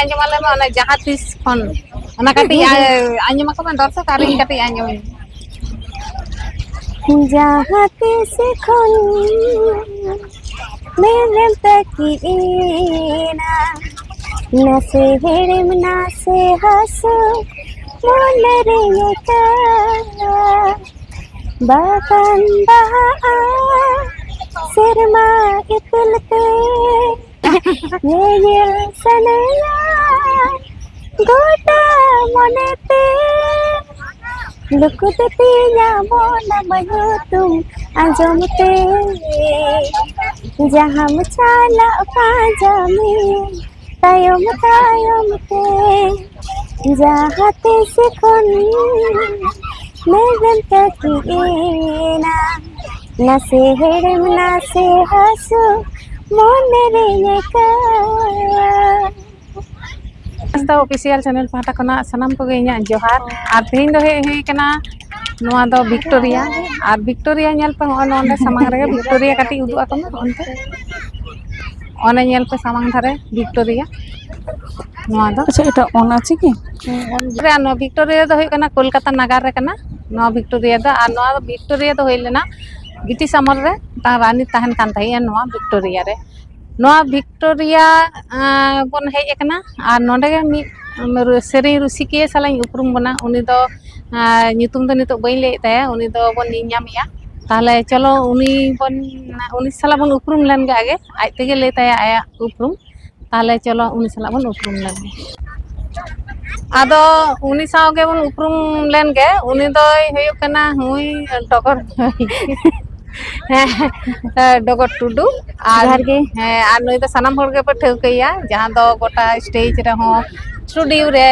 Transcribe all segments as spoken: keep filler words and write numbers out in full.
ᱟᱸᱡᱚᱢ ᱟᱞᱮ ᱢᱟ ᱚᱱᱟ ᱡᱟᱦᱟᱸ ᱛᱤᱥ ᱠᱷᱚᱱ, ᱚᱱᱟ ᱠᱟᱹᱴᱤᱡ ᱟ-, ᱟᱸᱡᱚᱢ ᱟᱠᱚ ᱢᱮ ᱫᱚᱨᱥᱚᱠ, ᱟᱨ ᱤᱧ ᱠᱟᱹᱴᱤᱡ ᱟᱸᱡᱚᱢ ᱟᱹᱧ᱾ ᱡᱟᱦᱟᱸ ᱛᱤᱥ ᱠᱷᱚᱱ ᱢᱮᱫ ᱨᱮᱢ ᱛᱟᱹᱠᱤᱡ ᱮᱱᱟ, ᱱᱟᱥᱮ ᱦᱮᱲᱮᱢ ᱱᱟᱥᱮ ᱦᱟᱹᱥᱩ ᱢᱚᱱᱮ ᱨᱮᱧ ᱟᱹᱭᱠᱟᱹᱣᱟ᱾ ᱵᱟᱜᱟᱱ ᱵᱟᱦᱟᱜᱼᱟ ᱥᱮᱨᱢᱟ ᱤᱯᱤᱞ ᱛᱮ, ᱧᱮᱧᱮᱞ ᱥᱟᱱᱟᱧᱟ ᱜᱚᱴᱟ ᱢᱚᱱᱮᱛᱮ᱾ ᱞᱩᱠᱩ ᱛᱮ ᱛᱤᱧᱟ ᱢᱚᱱ ᱟᱢᱟᱜ ᱧᱩᱛᱩᱢ ᱟᱸᱡᱚᱢ ᱛᱮ, ᱡᱟᱦᱟᱸᱢ ᱪᱟᱞᱟᱜ ᱯᱟᱸᱡᱟ ᱢᱮ ᱛᱟᱭᱚᱢ ᱛᱟᱭᱚᱢ ᱛᱮ᱾ ᱡᱟᱦᱟᱸ ᱛᱤᱥ ᱠᱷᱚᱱ ᱢᱮᱫ ᱨᱮᱢ ᱛᱟᱹᱠᱤᱡ ᱮᱱᱟ, ᱱᱟᱥᱮ ᱦᱮᱲᱮᱢ ᱱᱟᱥᱮ ᱦᱟᱹᱥᱩ ᱢᱚᱱᱮ ᱨᱮᱧ ᱟᱹᱭᱠᱟᱹᱣᱟ᱾ ᱦᱟᱸᱥᱫᱟ ᱚᱯᱷᱤᱥᱤᱭᱟᱞ ᱪᱮᱱᱮᱞ ᱯᱟᱦᱴᱟ ᱠᱷᱚᱱᱟᱜ ᱥᱟᱱᱟᱢ ᱠᱚᱜᱮ ᱤᱧᱟᱹᱜ ᱡᱚᱦᱟᱨ᱾ ᱟᱨ ᱛᱮᱦᱮᱧ ᱫᱚ ᱦᱮᱡ ᱦᱩᱭ ᱠᱟᱱᱟ ᱱᱚᱣᱟ ᱫᱚ ᱵᱷᱤᱠᱴᱳᱨᱤᱭᱟ᱾ ᱟᱨ ᱵᱷᱤᱠᱴᱳᱨᱤᱭᱟ ᱧᱮᱞ ᱯᱮ, ᱱᱚᱜᱼᱚᱭ ᱱᱚᱰᱮ ᱥᱟᱢᱟᱝ ᱨᱮᱜᱮ ᱵᱷᱤᱠᱴᱳᱨᱤᱭᱟ ᱠᱟᱹᱴᱤᱡ ᱩᱫᱩᱜ ᱟᱠᱚ ᱢᱮ ᱚᱱᱛᱮ᱾ ᱚᱱᱮ ᱧᱮᱞ ᱯᱮ ᱥᱟᱢᱟᱝ ᱫᱷᱟᱨᱮ ᱵᱷᱤᱠᱴᱳᱨᱤᱭᱟ᱾ ᱱᱚᱣᱟ ᱫᱚ ᱟᱪᱪᱷᱟ, ᱮᱴᱟᱜ ᱚᱱᱟ ᱪᱤᱠᱤ? ᱱᱚᱣᱟ ᱵᱷᱤᱠᱴᱳᱨᱤᱭᱟ ᱫᱚ ᱦᱩᱭᱩᱜ ᱠᱟᱱᱟ ᱠᱳᱞᱠᱟᱛᱟ ᱱᱟᱜᱟᱨ ᱨᱮ ᱠᱟᱱᱟ ᱱᱚᱣᱟ ᱵᱷᱤᱠᱴᱳᱨᱤᱭᱟ ᱫᱚ᱾ ᱟᱨ ᱱᱚᱣᱟ ᱵᱷᱤᱠᱴᱳᱨᱤᱭᱟ ᱫᱚ ᱦᱩᱭ ᱞᱮᱱᱟ ᱵᱨᱤᱴᱤᱥ ᱟᱢᱚᱞ ᱨᱮ ᱢᱤᱫᱴᱟᱝ ᱨᱟᱱᱤ ᱛᱟᱦᱮᱱ ᱠᱟᱱ ᱛᱟᱦᱮᱸᱜᱼᱟ ᱱᱚᱣᱟ ᱵᱷᱤᱠᱴᱳᱨᱤᱭᱟ ᱨᱮ᱾ ᱱᱚᱣᱟ ᱵᱷᱤᱠᱴᱳᱨᱤᱭᱟ, ᱟᱸ, ᱵᱚᱱ ᱦᱮᱡ ᱟᱠᱟᱱᱟ᱾ ᱟᱨ ᱱᱚᱰᱮ ᱜᱮ ᱢᱤᱫ ᱨᱩ-, ᱥᱮᱨᱮᱧ ᱨᱩᱥᱤᱠᱤᱭᱟᱹ ᱥᱟᱞᱟᱜ ᱤᱧ ᱩᱯᱨᱩᱢ ᱵᱚᱱᱟ᱾ ᱩᱱᱤ ᱫᱚ, ᱟᱸ, ᱧᱩᱛᱩᱢ ᱫᱚ ᱱᱤᱛᱚᱜ ᱵᱟᱹᱧ ᱞᱟᱹᱭᱮᱫ ᱛᱟᱭᱟ, ᱩᱱᱤ ᱫᱚ ᱵᱚᱱ ᱧᱮᱞ ᱧᱟᱢᱮᱭᱟ᱾ ᱛᱟᱦᱚᱞᱮ ᱪᱚᱞᱚ ᱩᱱᱤ ᱵᱚᱱ, ᱩᱱᱤ ᱥᱟᱞᱟᱜ ᱵᱚᱱ ᱩᱯᱨᱩᱢ ᱞᱮᱱ ᱜᱮ ᱟᱜᱮ, ᱟᱡ ᱛᱮᱜᱮ ᱞᱟᱹᱭ ᱛᱟᱭᱟ ᱟᱭᱟᱜ ᱩᱯᱨᱩᱢ᱾ ᱛᱟᱦᱚᱞᱮ ᱪᱚᱞᱚ ᱩᱱᱤ ᱥᱟᱞᱟᱜ ᱵᱚᱱ ᱩᱯᱨᱩᱢ ᱞᱮᱱ ᱜᱮ᱾ ᱟᱫᱚ ᱩᱱᱤ ᱥᱟᱶ ᱜᱮᱵᱚᱱ ᱩᱯᱨᱩᱢ ᱞᱮᱱ ᱜᱮ᱾ ᱩᱱᱤ ᱫᱚᱭ ᱦᱩᱭᱩᱜ ᱠᱟᱱᱟ ᱦᱩᱭ ᱰᱚᱜᱚᱨ ᱦᱮᱸ, ᱰᱚᱜᱚᱨ ᱴᱩᱰᱩ᱾ ᱟᱨ ᱡᱚᱦᱟᱨ ᱜᱮ᱾ ᱦᱮᱸ, ᱟᱨ ᱱᱩᱭ ᱫᱚ ᱥᱟᱱᱟᱢ ᱦᱚᱲ ᱜᱮᱯᱮ ᱴᱷᱟᱹᱣᱠᱟᱹᱭᱟ, ᱡᱟᱦᱟᱸ ᱫᱚ ᱜᱚᱴᱟ ᱥᱴᱮᱡᱽ ᱨᱮᱦᱚᱸ, ᱥᱴᱩᱰᱤᱭᱳ ᱨᱮ,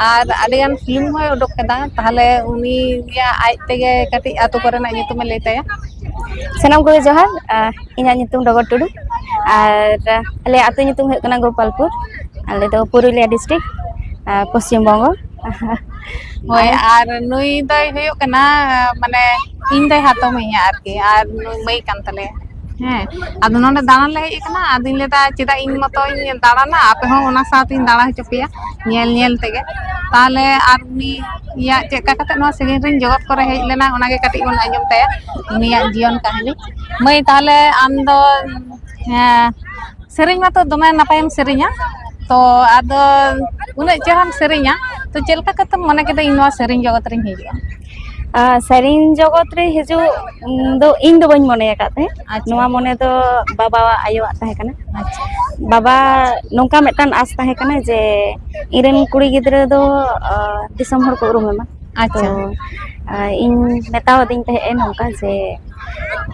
ᱟᱨ ᱟᱹᱰᱤᱜᱟᱱ ᱯᱷᱤᱞᱢ ᱦᱚᱸᱭ ᱩᱰᱩᱠ ᱠᱟᱫᱟ᱾ ᱛᱟᱦᱚᱞᱮ ᱩᱱᱤᱭᱟᱜ ᱟᱡ ᱛᱮᱜᱮ ᱠᱟᱹᱴᱤᱡ ᱟᱹᱛᱩ ᱠᱚᱨᱮᱱᱟᱜ ᱧᱩᱛᱩᱢᱮ ᱞᱟᱹᱭ ᱛᱟᱭᱟ᱾ ᱥᱟᱱᱟᱢ ᱠᱚᱜᱮ ᱡᱚᱦᱟᱨ᱾ ᱟᱦ, ᱤᱧᱟᱹᱜ ᱧᱩᱛᱩᱢ ᱰᱚᱜᱚᱨ ᱴᱩᱰᱩ᱾ ᱟᱨ ᱟᱞᱮ ᱟᱹᱛᱩ ᱧᱩᱛᱩᱢ ᱦᱩᱭᱩᱜ ᱠᱟᱱᱟ ᱜᱳᱯᱟᱞᱯᱩᱨ᱾ ᱟᱞᱮ ᱫᱚ ᱯᱩᱨᱩᱞᱤᱭᱟ ᱰᱤᱥᱴᱨᱤᱠᱴ, ᱟᱦ, ᱯᱚᱥᱪᱤᱢ ᱵᱚᱝᱜᱚ᱾ ᱦᱳᱭ, ᱟᱨ ᱟᱨ ᱱᱩᱭ ᱫᱚᱭ ᱦᱩᱭᱩᱜ ᱠᱟᱱᱟ, ᱢᱟᱱᱮ, ᱤᱧ ᱫᱚᱭ ᱦᱟᱛᱚᱢᱤᱧᱟ ᱟᱨᱠᱤ, ᱟᱨ ᱱᱩᱭ ᱢᱟᱹᱭ ᱠᱟᱱ ᱛᱟᱞᱮᱭᱟ᱾ ᱦᱮᱸ, ᱟᱫᱚ ᱱᱚᱰᱮ ᱫᱟᱬᱟᱱ ᱞᱮ ᱦᱮᱡ ᱟᱠᱟᱱᱟ᱾ ᱟᱫᱚᱧ ᱞᱟᱹᱭᱫᱟ, ᱪᱮᱫᱟᱜ ᱤᱧ ᱢᱚᱛᱚᱧ ᱫᱟᱬᱟᱱᱟ, ᱟᱯᱮ ᱦᱚᱸ ᱚᱱᱟ ᱥᱟᱶᱛᱤᱧ ᱫᱟᱬᱟ ᱦᱚᱪᱚ ᱯᱮᱭᱟ ᱧᱮᱞ ᱧᱮᱞ ᱛᱮᱜᱮ᱾ ᱛᱟᱦᱚᱞᱮ ᱟᱨ ᱩᱱᱤᱭᱟᱜ ᱪᱮᱫ ᱞᱮᱠᱟ ᱠᱟᱛᱮ ᱱᱚᱣᱟ ᱥᱮᱨᱮᱧ ᱨᱮᱱ ᱡᱚᱜᱚᱛ ᱠᱚᱨᱮ ᱦᱮᱡ ᱞᱮᱱᱟ, ᱚᱱᱟᱜᱮ ᱠᱟᱹᱴᱤᱡ ᱵᱚᱱ ᱟᱸᱡᱚᱢ ᱛᱟᱭᱟ, ᱩᱱᱤᱭᱟᱜ ᱡᱤᱭᱚᱱ ᱠᱟᱹᱦᱱᱤ᱾ ᱢᱟᱹᱭ, ᱛᱟᱦᱚᱞᱮ ᱟᱢ ᱫᱚ, ᱦᱮᱸ, ᱥᱮᱨᱮᱧ ᱢᱟᱛᱚ ᱫᱚᱢᱮ ᱱᱟᱯᱟᱭᱮᱢ ᱥᱮᱨᱮᱧᱟ, ᱛᱚ ᱟᱫᱚ ᱩᱱᱟᱹᱜ ᱪᱮᱦᱨᱟᱢ ᱥᱮᱨᱮᱧᱟ, ᱛᱚ ᱪᱮᱫ ᱞᱮᱠᱟ ᱠᱟᱛᱮᱢ ᱢᱚᱱᱮ ᱠᱮᱫᱟ ᱤᱧ ᱱᱚᱣᱟ ᱥᱮᱨᱮᱧ ᱡᱚᱜᱚᱛ ᱨᱤᱧ ᱦᱤᱡᱩᱜᱼᱟ? ᱟᱨ ᱥᱮᱨᱮᱧ ᱡᱚᱜᱚᱛ ᱨᱮ ᱦᱤᱡᱩᱜ, ᱩᱢ, ᱫᱚ ᱤᱧ ᱫᱚ ᱵᱟᱹᱧ ᱢᱚᱱᱮ ᱟᱠᱟᱫ ᱛᱟᱦᱮᱸᱫ᱾ ᱟᱪᱪᱷᱟ᱾ ᱱᱚᱣᱟ ᱢᱚᱱᱮ ᱫᱚ ᱵᱟᱵᱟᱣᱟᱜ, ᱟᱭᱳᱣᱟᱜ ᱛᱟᱦᱮᱸ ᱠᱟᱱᱟ᱾ ᱟᱪᱪᱷᱟ᱾ ᱵᱟᱵᱟ ᱱᱚᱝᱠᱟ ᱢᱤᱫᱴᱟᱝ ᱟᱥ ᱛᱟᱦᱮᱸ ᱠᱟᱱᱟ ᱡᱮ ᱤᱧᱨᱮᱱ ᱠᱩᱲᱤ ᱜᱤᱫᱽᱨᱟᱹ ᱫᱚ, ᱟᱸ, ᱫᱤᱥᱚᱢ ᱦᱚᱲ ᱠᱚ ᱩᱨᱩᱢᱮ ᱢᱟ᱾ ᱟᱪᱪᱷᱟ᱾ ᱛᱚ, ᱟᱸ, ᱤᱧ ᱢᱮᱛᱟᱣᱟᱫᱤᱧ ᱛᱟᱦᱮᱸᱜ ᱮ ᱱᱚᱝᱠᱟ ᱡᱮ,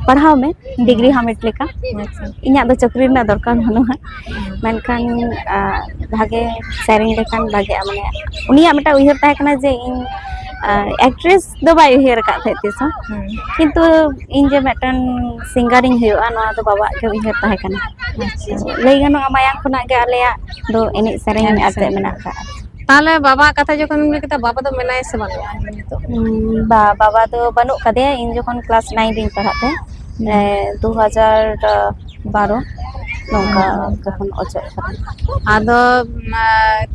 "ᱯᱟᱲᱦᱟᱣ ᱢᱮ, ᱰᱤᱜᱽᱨᱤ ᱦᱟᱢᱮᱴ ᱞᱮᱠᱟ᱾ ᱟᱪᱪᱷᱟ᱾ ᱤᱧᱟᱜ ᱫᱚ ᱪᱟᱹᱠᱨᱤ ᱨᱮᱱᱟᱜ ᱫᱚᱨᱠᱟᱨ ᱵᱟᱹᱱᱩᱜᱼᱟ᱾ ᱦᱩᱸ᱾ ᱢᱮᱱᱠᱷᱟᱱ, ᱟᱸ, ᱵᱷᱟᱜᱮ ᱥᱮᱨᱮᱧ ᱞᱮᱠᱷᱟᱱ ᱵᱷᱟᱜᱮᱜᱼᱟ", ᱢᱟᱱᱮ ᱩᱱᱤᱭᱟᱜ ᱢᱤᱫᱴᱟᱝ ᱩᱭᱦᱟᱹᱨ ᱛᱟᱦᱮᱸ ᱠᱟᱱᱟ ᱡᱮ ᱤᱧ, ᱟᱸ, actress ᱫᱚ ᱵᱟᱭ ᱩᱭᱦᱟᱹᱨ ᱟᱠᱟᱫ ᱛᱟᱦᱮᱸᱫ ᱛᱤᱥ ᱦᱚᱸ᱾ ᱦᱩᱸ᱾ ᱠᱤᱱᱛᱩ ᱤᱧ ᱡᱮ ᱢᱤᱫᱴᱟᱝ ᱥᱤᱝᱜᱟᱨᱤᱧ ᱦᱩᱭᱩᱜᱼᱟ, ᱱᱚᱣᱟ ᱫᱚ ᱵᱟᱵᱟᱣᱟᱜ ᱜᱮ ᱩᱭᱦᱟᱹᱨ ᱛᱟᱦᱮᱸ ᱠᱟᱱᱟ᱾ ᱟᱪᱪᱷᱟ᱾ ᱞᱟᱹᱭ ᱜᱟᱱᱚᱜᱼᱟ, ᱢᱟᱭᱟᱢ ᱠᱷᱚᱱᱟᱜ ᱜᱮ ᱟᱞᱮᱭᱟᱜ ᱫᱚ ᱮᱱᱮᱡ ᱥᱮᱨᱮᱧ ᱮᱱᱮᱡ ᱟᱛᱮ ᱥᱮᱨᱮᱧ᱾ ᱢᱮᱱᱟᱜ ᱟᱠᱟᱫᱼᱟ᱾ ᱛᱟᱦᱚᱞᱮ ᱵᱟᱵᱟ ᱠᱟᱛᱷᱟ ᱡᱚᱠᱷᱚᱱᱮᱢ ᱞᱟᱹᱭ ᱠᱮᱫᱟ, ᱵᱟᱵᱟ ᱫᱚ ᱢᱮᱱᱟᱭᱟ ᱥᱮ ᱵᱟᱹᱱᱩᱜᱼᱟ ᱱᱤᱛᱚᱜ? ᱩᱸ, ᱵᱟ, ᱵᱟᱵᱟ ᱫᱚ ᱵᱟᱹᱱᱩᱜ ᱠᱟᱫᱮᱭᱟ᱾ ᱤᱧ ᱡᱚᱠᱷᱚᱱ ᱠᱞᱟᱥ ᱱᱟᱭᱤᱱ ᱨᱤᱧ ᱯᱟᱲᱦᱟᱜ ᱛᱟᱦᱮᱸᱫ, ᱦᱩᱸ᱾ ᱮ, ᱫᱩ ᱦᱟᱡᱟᱨ ᱵᱟᱨᱚ ᱱᱚᱝᱠᱟ ᱦᱩᱸ᱾ ᱡᱚᱠᱷᱚᱱ ᱚᱪᱚᱜ ᱠᱟᱱᱟ᱾ ᱟᱫᱚ, ᱢᱟ,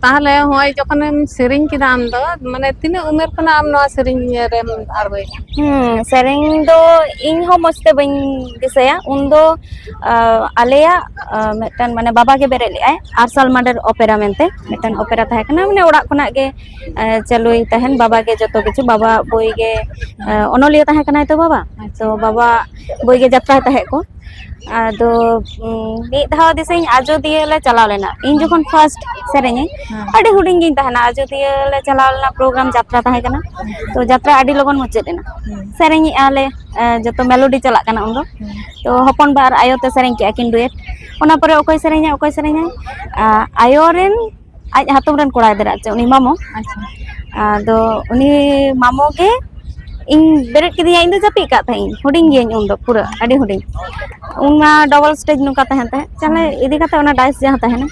ᱛᱟᱦᱚᱞᱮ ᱦᱚᱸᱜᱼᱚᱭ ᱡᱚᱠᱷᱚᱱᱮᱢ ᱥᱮᱨᱮᱧ ᱠᱮᱫᱟ ᱟᱢ ᱫᱚ, ᱢᱟᱱᱮ ᱛᱤᱱᱟᱹᱜ ᱩᱢᱮᱨ ᱠᱷᱚᱱᱟᱜ ᱟᱢ ᱱᱚᱣᱟ ᱥᱮᱨᱮᱧ ᱨᱮᱢ ᱟᱬᱜᱚᱭᱮᱱᱟ? ᱦᱩᱸ, ᱥᱮᱨᱮᱧ ᱫᱚ ᱤᱧ ᱦᱚᱸ ᱢᱚᱡᱽ ᱛᱮ ᱵᱟᱹᱧ ᱫᱤᱥᱟᱹᱭᱟ᱾ ᱩᱱᱫᱚ, ᱟ, ᱟᱞᱮᱭᱟᱜ, ᱟ, ᱢᱤᱫᱴᱟᱝ, ᱢᱟᱱᱮ, ᱵᱟᱵᱟ ᱜᱮ ᱵᱮᱨᱮᱫ ᱞᱮᱫᱼᱟᱭ ᱟᱨᱥᱟᱞ ᱢᱟᱰᱮᱨ ᱚᱯᱮᱨᱟ ᱢᱮᱱᱛᱮ ᱢᱤᱫᱴᱟᱝ ᱟᱪᱪᱷᱟ᱾ ᱚᱯᱮᱨᱟ ᱛᱟᱦᱮᱸ ᱠᱟᱱᱟ, ᱢᱟᱱᱮ ᱚᱲᱟᱜ ᱠᱷᱚᱱᱟᱜ ᱜᱮ, ᱟ, ᱪᱟᱹᱞᱩᱭ ᱛᱟᱦᱮᱱ ᱵᱟᱵᱟ ᱜᱮ ᱡᱚᱛᱚ ᱠᱤᱪᱷᱩ, ᱵᱟᱵᱟ ᱵᱳᱭ ᱜᱮ, ᱟ, ᱚᱱᱚᱞᱤᱭᱟᱹ ᱛᱟᱦᱮᱸ ᱠᱟᱱᱟᱭ ᱛᱚ ᱵᱟᱵᱟ, ᱟᱪᱪᱷᱟ᱾ ᱛᱚ ᱵᱟᱵᱟ ᱵᱳᱭ ᱜᱮ ᱡᱟᱛᱨᱟᱭ ᱛᱟᱦᱮᱸᱫ ᱠᱚ᱾ ᱟᱫᱚ, ᱩᱸ, ᱢᱤᱫ ᱫᱷᱟᱣ ᱫᱤᱥᱟᱹᱧ ᱟᱡᱚᱫᱤᱭᱟᱹ ᱞᱮ ᱪᱟᱞᱟᱣ ᱞᱮᱱᱟ᱾ ᱤᱧ ᱡᱚᱠᱷᱚᱱ ᱯᱷᱟᱥᱴ ᱥᱮᱨᱮᱧᱟᱹᱧ, ᱦᱮᱸ᱾ ᱟᱹᱰᱤ ᱦᱩᱰᱤᱧ ᱜᱤᱧ ᱛᱟᱦᱮᱱᱟ᱾ ᱟᱡᱚᱫᱤᱭᱟᱹ ᱞᱮ ᱪᱟᱞᱟᱣ ᱞᱮᱱᱟ, ᱯᱨᱳᱜᱨᱟᱢ ᱡᱟᱛᱨᱟ ᱛᱟᱦᱮᱸ ᱠᱟᱱᱟ᱾ ᱛᱚ ᱡᱟᱛᱨᱟ ᱟᱹᱰᱤ ᱞᱚᱜᱚᱱ ᱢᱩᱪᱟᱹᱫ ᱮᱱᱟ᱾ ᱦᱮᱸ᱾ ᱥᱮᱨᱮᱧᱮᱜᱼᱟ ᱞᱮ, ᱮ, ᱡᱚᱛᱚ ᱢᱮᱞᱳᱰᱤ ᱪᱟᱞᱟᱜ ᱠᱟᱱᱟ ᱩᱱᱫᱚ᱾ ᱦᱮᱸ᱾ ᱛᱚ ᱦᱚᱯᱚᱱ ᱵᱟ ᱟᱨ ᱟᱭᱳ ᱛᱮ ᱥᱮᱨᱮᱧ ᱠᱮᱜᱼᱟ ᱠᱤᱱ ᱰᱩᱭᱮᱴ᱾ ᱚᱱᱟ ᱯᱚᱨᱮ ᱚᱠᱚᱭ ᱥᱮᱨᱮᱧᱟ, ᱚᱠᱚᱭ ᱥᱮᱨᱮᱧᱟᱭ? ᱟ, ᱟᱭᱳ ᱨᱮᱱ ᱟᱡ ᱦᱟᱛᱚᱢ ᱨᱮᱱ ᱠᱚᱲᱟ ᱜᱤᱫᱽᱨᱟᱹ, ᱟᱨ ᱪᱮᱫ, ᱩᱱᱤ ᱢᱟᱢᱚ᱾ ᱟᱪᱪᱷᱟ᱾ ᱟᱫᱚ ᱩᱱᱤ ᱢᱟᱢᱚ ᱜᱮ ᱤᱧ ᱵᱮᱨᱮᱫ ᱠᱤᱫᱤᱧᱟ, ᱤᱧ ᱫᱚ ᱡᱟᱹᱯᱤᱫ ᱠᱟᱜ ᱛᱟᱦᱮᱸᱫ ᱤᱧ, ᱦᱩᱰᱤᱧ ᱜᱤᱭᱟᱹᱧ ᱩᱱᱫᱚ, ᱯᱩᱨᱟᱹ ᱟᱹᱰᱤ ᱦᱩᱰᱤᱧ᱾ ᱩᱱ ᱢᱟ ᱰᱚᱵᱚᱞ ᱥᱴᱮᱡᱽ ᱱᱚᱝᱠᱟ ᱛᱟᱦᱮᱱ ᱛᱟᱦᱮᱸᱫ, ᱛᱟᱦᱞᱮ ᱦᱩᱸ᱾ ᱤᱫᱤ ᱠᱟᱛᱮ ᱚᱱᱟ ᱰᱟᱭᱤᱥ ᱡᱟᱦᱟᱸ ᱛᱟᱦᱮᱱᱟ,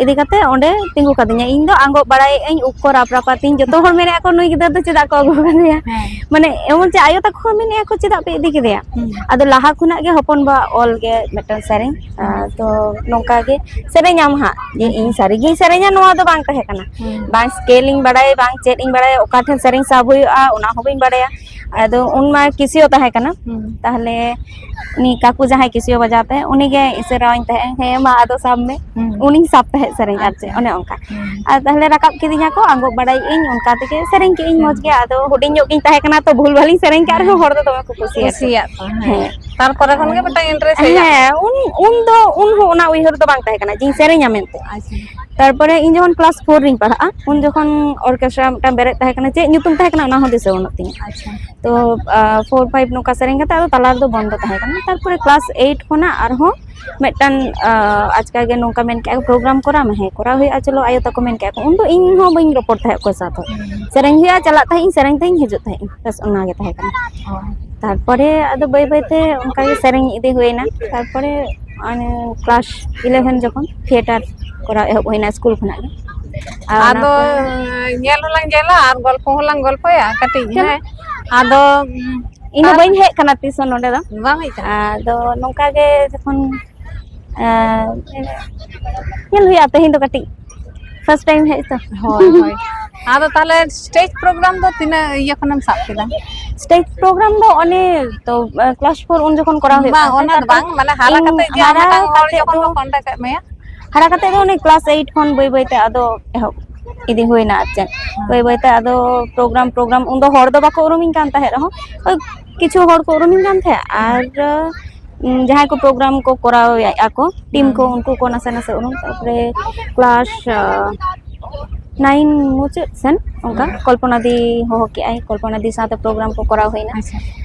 ᱤᱫᱤ ᱠᱟᱛᱮ ᱚᱸᱰᱮ ᱛᱤᱸᱜᱩ ᱠᱟᱫᱤᱧᱟ᱾ ᱤᱧ ᱫᱚ ᱟᱸᱜᱚᱵ ᱵᱟᱲᱟᱭᱮᱫ ᱟᱹᱧ, ᱩᱵ ᱠᱚ ᱨᱟᱯ ᱨᱟᱯᱟᱛᱤᱧ, ᱡᱚᱛᱚ ᱦᱚᱲ ᱢᱮᱱᱮᱫ ᱟᱠᱚ, "ᱱᱩᱭ ᱜᱤᱫᱟᱹᱨ ᱫᱚ ᱪᱮᱫᱟᱜ ᱠᱚ ᱟᱹᱜᱩ ᱠᱟᱫᱮᱭᱟ?" ᱦᱮᱸ᱾ ᱢᱟᱱᱮ ᱮᱢᱚᱱ ᱪᱮ ᱟᱭᱳ ᱛᱟᱠᱚ ᱦᱚᱸ ᱢᱮᱱᱮᱫ ᱟᱠᱚ, "ᱪᱮᱫᱟᱜ ᱯᱮ ᱤᱫᱤ ᱠᱮᱫᱮᱭᱟ?" ᱦᱩᱸ᱾ ᱟᱫᱚ ᱞᱟᱦᱟ ᱠᱷᱚᱱᱟᱜ ᱜᱮ ᱦᱚᱯᱚᱱ ᱵᱟ ᱚᱞ ᱜᱮ ᱢᱤᱫᱴᱟᱝ ᱥᱮᱨᱮᱧ, ᱦᱩᱸ᱾ ᱟᱨ ᱛᱚ ᱱᱚᱝᱠᱟ ᱜᱮ ᱥᱮᱨᱮᱧᱟᱢ ᱦᱟᱸᱜ, ᱡᱮ ᱦᱩᱸ᱾ ᱤᱧ ᱥᱟᱹᱨᱤᱜᱤᱧ ᱥᱮᱨᱮᱧᱟ, ᱱᱚᱣᱟ ᱫᱚ ᱵᱟᱝ ᱛᱟᱦᱮᱸ ᱠᱟᱱᱟ᱾ ᱦᱩᱸ᱾ ᱵᱟᱝ ᱥᱠᱮᱞ ᱤᱧ ᱵᱟᱲᱟᱭᱟ, ᱵᱟᱝ ᱪᱮᱫ ᱤᱧ ᱵᱟᱲᱟᱭᱟ, ᱚᱠᱟ ᱴᱷᱮᱱ ᱥᱮᱨᱮᱧ ᱥᱟᱵ ᱦᱩᱭᱩᱜᱼᱟ, ᱚᱱᱟ ᱦᱚᱸ ᱵᱟᱹᱧ ᱵᱟᱲᱟᱭᱟ᱾ ᱟᱫᱚ ᱩᱱ ᱢᱟ ᱠᱮᱥᱤᱭᱳ ᱛᱟᱦᱮᱸ ᱠᱟᱱᱟ, ᱦᱩᱸ᱾ ᱛᱟᱦᱞᱮ ᱩᱱᱤ ᱠᱟᱠᱩ ᱡᱟᱦᱟᱸᱭ ᱠᱮᱥᱤᱭᱳ ᱵᱟᱡᱟᱣ ᱛᱟᱦᱮᱸᱫ, ᱩᱱᱤᱜᱮ ᱤᱥᱟᱹᱨᱟᱣᱟᱹᱧ ᱛᱟᱦᱮᱸᱫ, "ᱦᱮᱸ ᱢᱟ, ᱟᱫᱚ ᱥᱟᱵ ᱢᱮ᱾" ᱦᱩᱸ᱾ ᱩᱱᱤᱧ ᱥᱟᱵ ᱛᱟᱦᱮᱸᱫ ᱥᱮᱨᱮᱧ, ᱟᱨ ᱪᱮᱫ, ᱟᱪᱪᱷᱟ᱾ ᱚᱱᱮ ᱚᱱᱠᱟ᱾ ᱦᱩᱸ᱾ ᱟᱨ ᱛᱟᱦᱞᱮ ᱨᱟᱠᱟᱵ ᱠᱤᱫᱤᱧᱟ ᱠᱚ, ᱟᱸᱜᱚᱵ ᱵᱟᱲᱟᱭᱮᱫ ᱟᱹᱧ, ᱚᱱᱠᱟ ᱛᱮᱜᱮ ᱥᱮᱨᱮᱧ ᱠᱮᱫ ᱟᱹᱧ ᱦᱩᱸ᱾ ᱢᱚᱡᱽ ᱜᱮ᱾ ᱟᱫᱚ ᱦᱩᱰᱤᱧ ᱧᱚᱜ ᱜᱤᱧ ᱛᱟᱦᱮᱸ ᱠᱟᱱᱟ ᱛᱚ, ᱵᱷᱩᱞ ᱵᱷᱟᱞᱤᱧ ᱥᱮᱨᱮᱧ ᱠᱟᱜ ᱨᱮᱦᱚᱸ ᱦᱩᱸ᱾ ᱦᱚᱲ ᱫᱚ ᱫᱚᱢᱮ ᱠᱚ ᱠᱩᱥᱤᱭᱟᱜᱼᱟ᱾ ᱠᱩᱥᱤᱭᱟᱜ ᱠᱚ, ᱦᱮᱸ᱾ ᱛᱟᱨᱯᱚᱨᱮ ᱠᱷᱚᱱ ᱜᱮ ᱢᱤᱫᱴᱟᱝ interest ᱦᱮᱡ ᱮᱱ ᱦᱮᱸ, ᱛᱟᱢᱟ? ᱩᱱ, ᱩᱱ ᱫᱚ, ᱩᱱ ᱦᱚᱸ ᱚᱱᱟ ᱩᱭᱦᱟᱹᱨ ᱫᱚ ᱵᱟᱝ ᱛᱟᱦᱮᱸ ᱠᱟᱱᱟ ᱡᱮᱧ ᱥᱮᱨᱮᱧᱟ ᱢᱮᱱᱛᱮ᱾ ᱟᱪᱪᱷᱟ᱾ ᱛᱟᱨᱯᱚᱨᱮ ᱤᱧ ᱡᱚᱠᱷᱚᱱ class four ᱨᱤᱧ ᱯᱟᱲᱦᱟᱜᱼᱟ, ᱩᱱ ᱦᱩᱸ᱾ ᱡᱚᱠᱷᱚᱱ orchestra ᱢᱤᱫᱴᱟᱝ ᱵᱮᱨᱮᱫ ᱛᱟᱦᱮᱸ ᱠᱟᱱᱟ, ᱪᱮᱫ ᱧᱩᱛᱩᱢ ᱛᱟᱦᱮᱸ ᱠᱟᱱᱟ ᱚᱱᱟ ᱦᱚᱸ ᱫᱤᱥᱟᱹ ᱵᱟᱹᱱᱩᱜ ᱛᱤᱧᱟᱹ᱾ ᱟᱪᱪᱷᱟ᱾ ᱛᱚ, ᱟᱸ, four five ᱱᱚᱝᱠᱟ ᱥᱮᱨᱮᱧ ᱠᱟᱛᱮ ᱟᱫᱚ ᱛᱟᱞᱟ ᱨᱮᱫᱚ ᱵᱚᱱᱫᱚ ᱛᱟᱦᱮᱸ ᱠᱟᱱᱟ᱾ ᱛᱟᱨᱯᱚᱨᱮ class eight ᱠᱷᱚᱱᱟᱜ ᱟᱨᱦᱚᱸ ᱢᱤᱫᱴᱟᱝ, ᱟᱸ, ᱟᱪᱠᱟ ᱜᱮ ᱱᱚᱝᱠᱟ ᱢᱮᱱ ᱠᱮᱜᱼᱟ ᱠᱚ, "program ᱠᱚᱨᱟᱣ ᱢᱮ?" "ᱦᱮᱸ, ᱠᱚᱨᱟᱣ ᱦᱩᱭᱩᱜᱼᱟ, ᱪᱚᱞᱚ, ᱟᱭᱳ ᱛᱟᱠᱚ ᱢᱮᱱ ᱠᱮᱜᱼᱟ ᱠᱚ᱾" ᱩᱱ ᱫᱚ ᱤᱧ ᱦᱚᱸ ᱵᱟᱹᱧ ᱨᱚᱯᱚᱲ ᱛᱟᱦᱮᱸᱫ ᱚᱠᱚᱭ ᱥᱟᱶ ᱦᱚᱸ᱾ ᱦᱩᱸ᱾ ᱥᱮᱨᱮᱧ ᱦᱩᱭᱩᱜᱼᱟ, ᱪᱟᱞᱟᱜ ᱛᱟᱦᱮᱸᱫ ᱤᱧ, ᱥᱮᱨᱮᱧ ᱛᱟᱦᱮᱸᱫ ᱤᱧ, ᱦᱤᱡᱩᱜ ᱛᱟᱦᱮᱸᱫ ᱤᱧ, ᱵᱟᱥ ᱚᱱᱟ ᱜᱮ ᱛᱟᱦᱮᱸ ᱠᱟᱱᱟ᱾ ᱚ᱾ ᱛᱟᱨᱯᱚᱨᱮ ᱟᱫᱚ ᱵᱟᱹᱭ ᱵᱟᱹᱭ ᱛᱮ ᱚᱱᱠᱟ ᱜᱮ ᱥᱮᱨᱮᱧ ᱤᱫᱤ ᱦᱩᱭᱱᱟ᱾ ᱛᱟᱨᱯᱚᱨᱮ ᱚᱱᱮ class eleven ᱡᱚᱠᱷᱚᱱ theatre ᱠᱚᱨᱟᱣ ᱮᱦᱚᱵ ᱦᱩᱭᱱᱟ ᱥᱠᱩᱞ ᱠᱷᱚᱱᱟᱜ ᱜᱮ᱾ ᱟᱨ ᱚᱱᱟ ᱟᱫᱚ ᱠᱚ ᱧᱮᱞ ᱦᱚᱸᱞᱟᱝ ᱧᱮᱞᱟ ᱟᱨ ᱜᱚᱞᱯᱚ ᱦᱚᱸᱞᱟᱝ ᱜᱚᱞᱯᱚᱭᱟ ᱠᱟᱹᱴᱤᱡ, ᱪᱚᱞᱚ᱾ ᱦᱮᱸ᱾ ᱟᱫᱚ, ᱩᱸ, ᱤᱧ ᱫᱚ ᱛᱟᱦᱞᱮ ᱵᱟᱹᱧ ᱦᱮᱡ ᱠᱟᱱᱟ ᱛᱤᱥ ᱦᱚᱸ ᱱᱚᱰᱮ ᱫᱚ᱾ ᱵᱟᱝ ᱦᱮᱡ ᱠᱟᱱᱟ? ᱟᱫᱚ ᱱᱚᱝᱠᱟ ᱜᱮ ᱡᱚᱠᱷᱚᱱ, ᱟᱸ, ᱧᱮᱞ ᱦᱩᱭᱩᱜᱼᱟ, ᱛᱮᱦᱮᱧ ᱫᱚ ᱠᱟᱹᱴᱤᱡ first time ᱦᱮᱡ ᱛᱚ᱾ ᱦᱳᱭ, ᱦᱳᱭ᱾ ᱟᱫᱚ ᱛᱟᱦᱞᱮ stage program ᱫᱚ ᱛᱤᱱᱟᱹᱜ ᱤᱭᱟᱹ ᱠᱷᱚᱱᱮᱢ ᱥᱟᱵ ᱠᱮᱫᱟ? Stage program ᱫᱚ ᱚᱱᱮ ᱛᱚ, class four ᱩᱱ ᱡᱚᱠᱷᱚᱱ ᱠᱚᱨᱟᱣ ᱦᱩᱭᱩᱜ ᱵᱟᱝ, ᱠᱟᱱ ᱚᱱᱟ ᱛᱟᱦᱮᱸᱫ, ᱫᱚ ᱵᱟᱝ, ᱛᱟᱨᱯᱚᱨᱮ ᱢᱟᱱᱮ ᱦᱟᱨᱟ ᱤᱧ ᱠᱟᱛᱮ ᱡᱮ ᱟᱨ ᱦᱟᱨᱟ ᱢᱤᱫᱴᱟᱝ ᱦᱚᱲ ᱠᱟᱛᱮ ᱡᱚᱠᱷᱚᱱ ᱫᱚ, ᱠᱚ contact ᱮᱫ ᱢᱮᱭᱟ? ᱦᱟᱨᱟ ᱠᱟᱛᱮ ᱫᱚ ᱚᱱᱮ class eight ᱠᱷᱚᱱ ᱵᱟᱹᱭ ᱵᱟᱹᱭ ᱛᱮ ᱟᱫᱚ ᱮᱦᱚᱵ ᱤᱫᱤ ᱦᱩᱭᱱᱟ, ᱟᱨ ᱪᱮᱫ᱾ ᱦᱮᱸ᱾ ᱵᱟᱹᱭ ᱵᱟᱹᱭ ᱛᱮ ᱟᱫᱚ program, program ᱩᱱ ᱫᱚ ᱦᱚᱲ ᱫᱚ ᱵᱟᱠᱚ ᱩᱨᱩᱢᱤᱧ ᱠᱟᱱ ᱛᱟᱦᱮᱸᱫ ᱨᱮᱦᱚᱸ, ᱳᱭ ᱠᱤᱪᱷᱩ ᱦᱚᱲ ᱠᱚ ᱩᱨᱩᱢᱤᱧ ᱠᱟᱱ ᱛᱟᱦᱮᱸᱫ᱾ ᱟᱨ, ᱩᱸ, ᱡᱟᱦᱟᱸᱭ ᱠᱚ program ᱠᱚ ᱠᱚᱨᱟᱣᱮᱫᱼᱟ ᱠᱚ, team ᱦᱮᱸ, ᱠᱚ, ᱦᱮᱸ᱾ ᱩᱱᱠᱩ ᱠᱚ ᱱᱟᱥᱮ ᱱᱟᱥᱮ ᱩᱨᱩᱢ᱾ ᱛᱟᱨᱯᱚᱨᱮ class, ᱟᱸ, nine ᱢᱩᱪᱟᱹᱫ ᱥᱮᱱ ᱚᱱᱠᱟ ᱦᱮᱸ᱾ ᱠᱚᱞᱯᱚᱱᱟ ᱫᱤ ᱦᱚᱦᱚ ᱠᱮᱜᱼᱟᱭ, ᱠᱚᱞᱯᱚᱱᱟ ᱫᱤ ᱥᱟᱶᱛᱮ program ᱠᱚ ᱠᱚᱨᱟᱣ ᱦᱩᱭᱱᱟ᱾ ᱟᱪᱪᱷᱟ᱾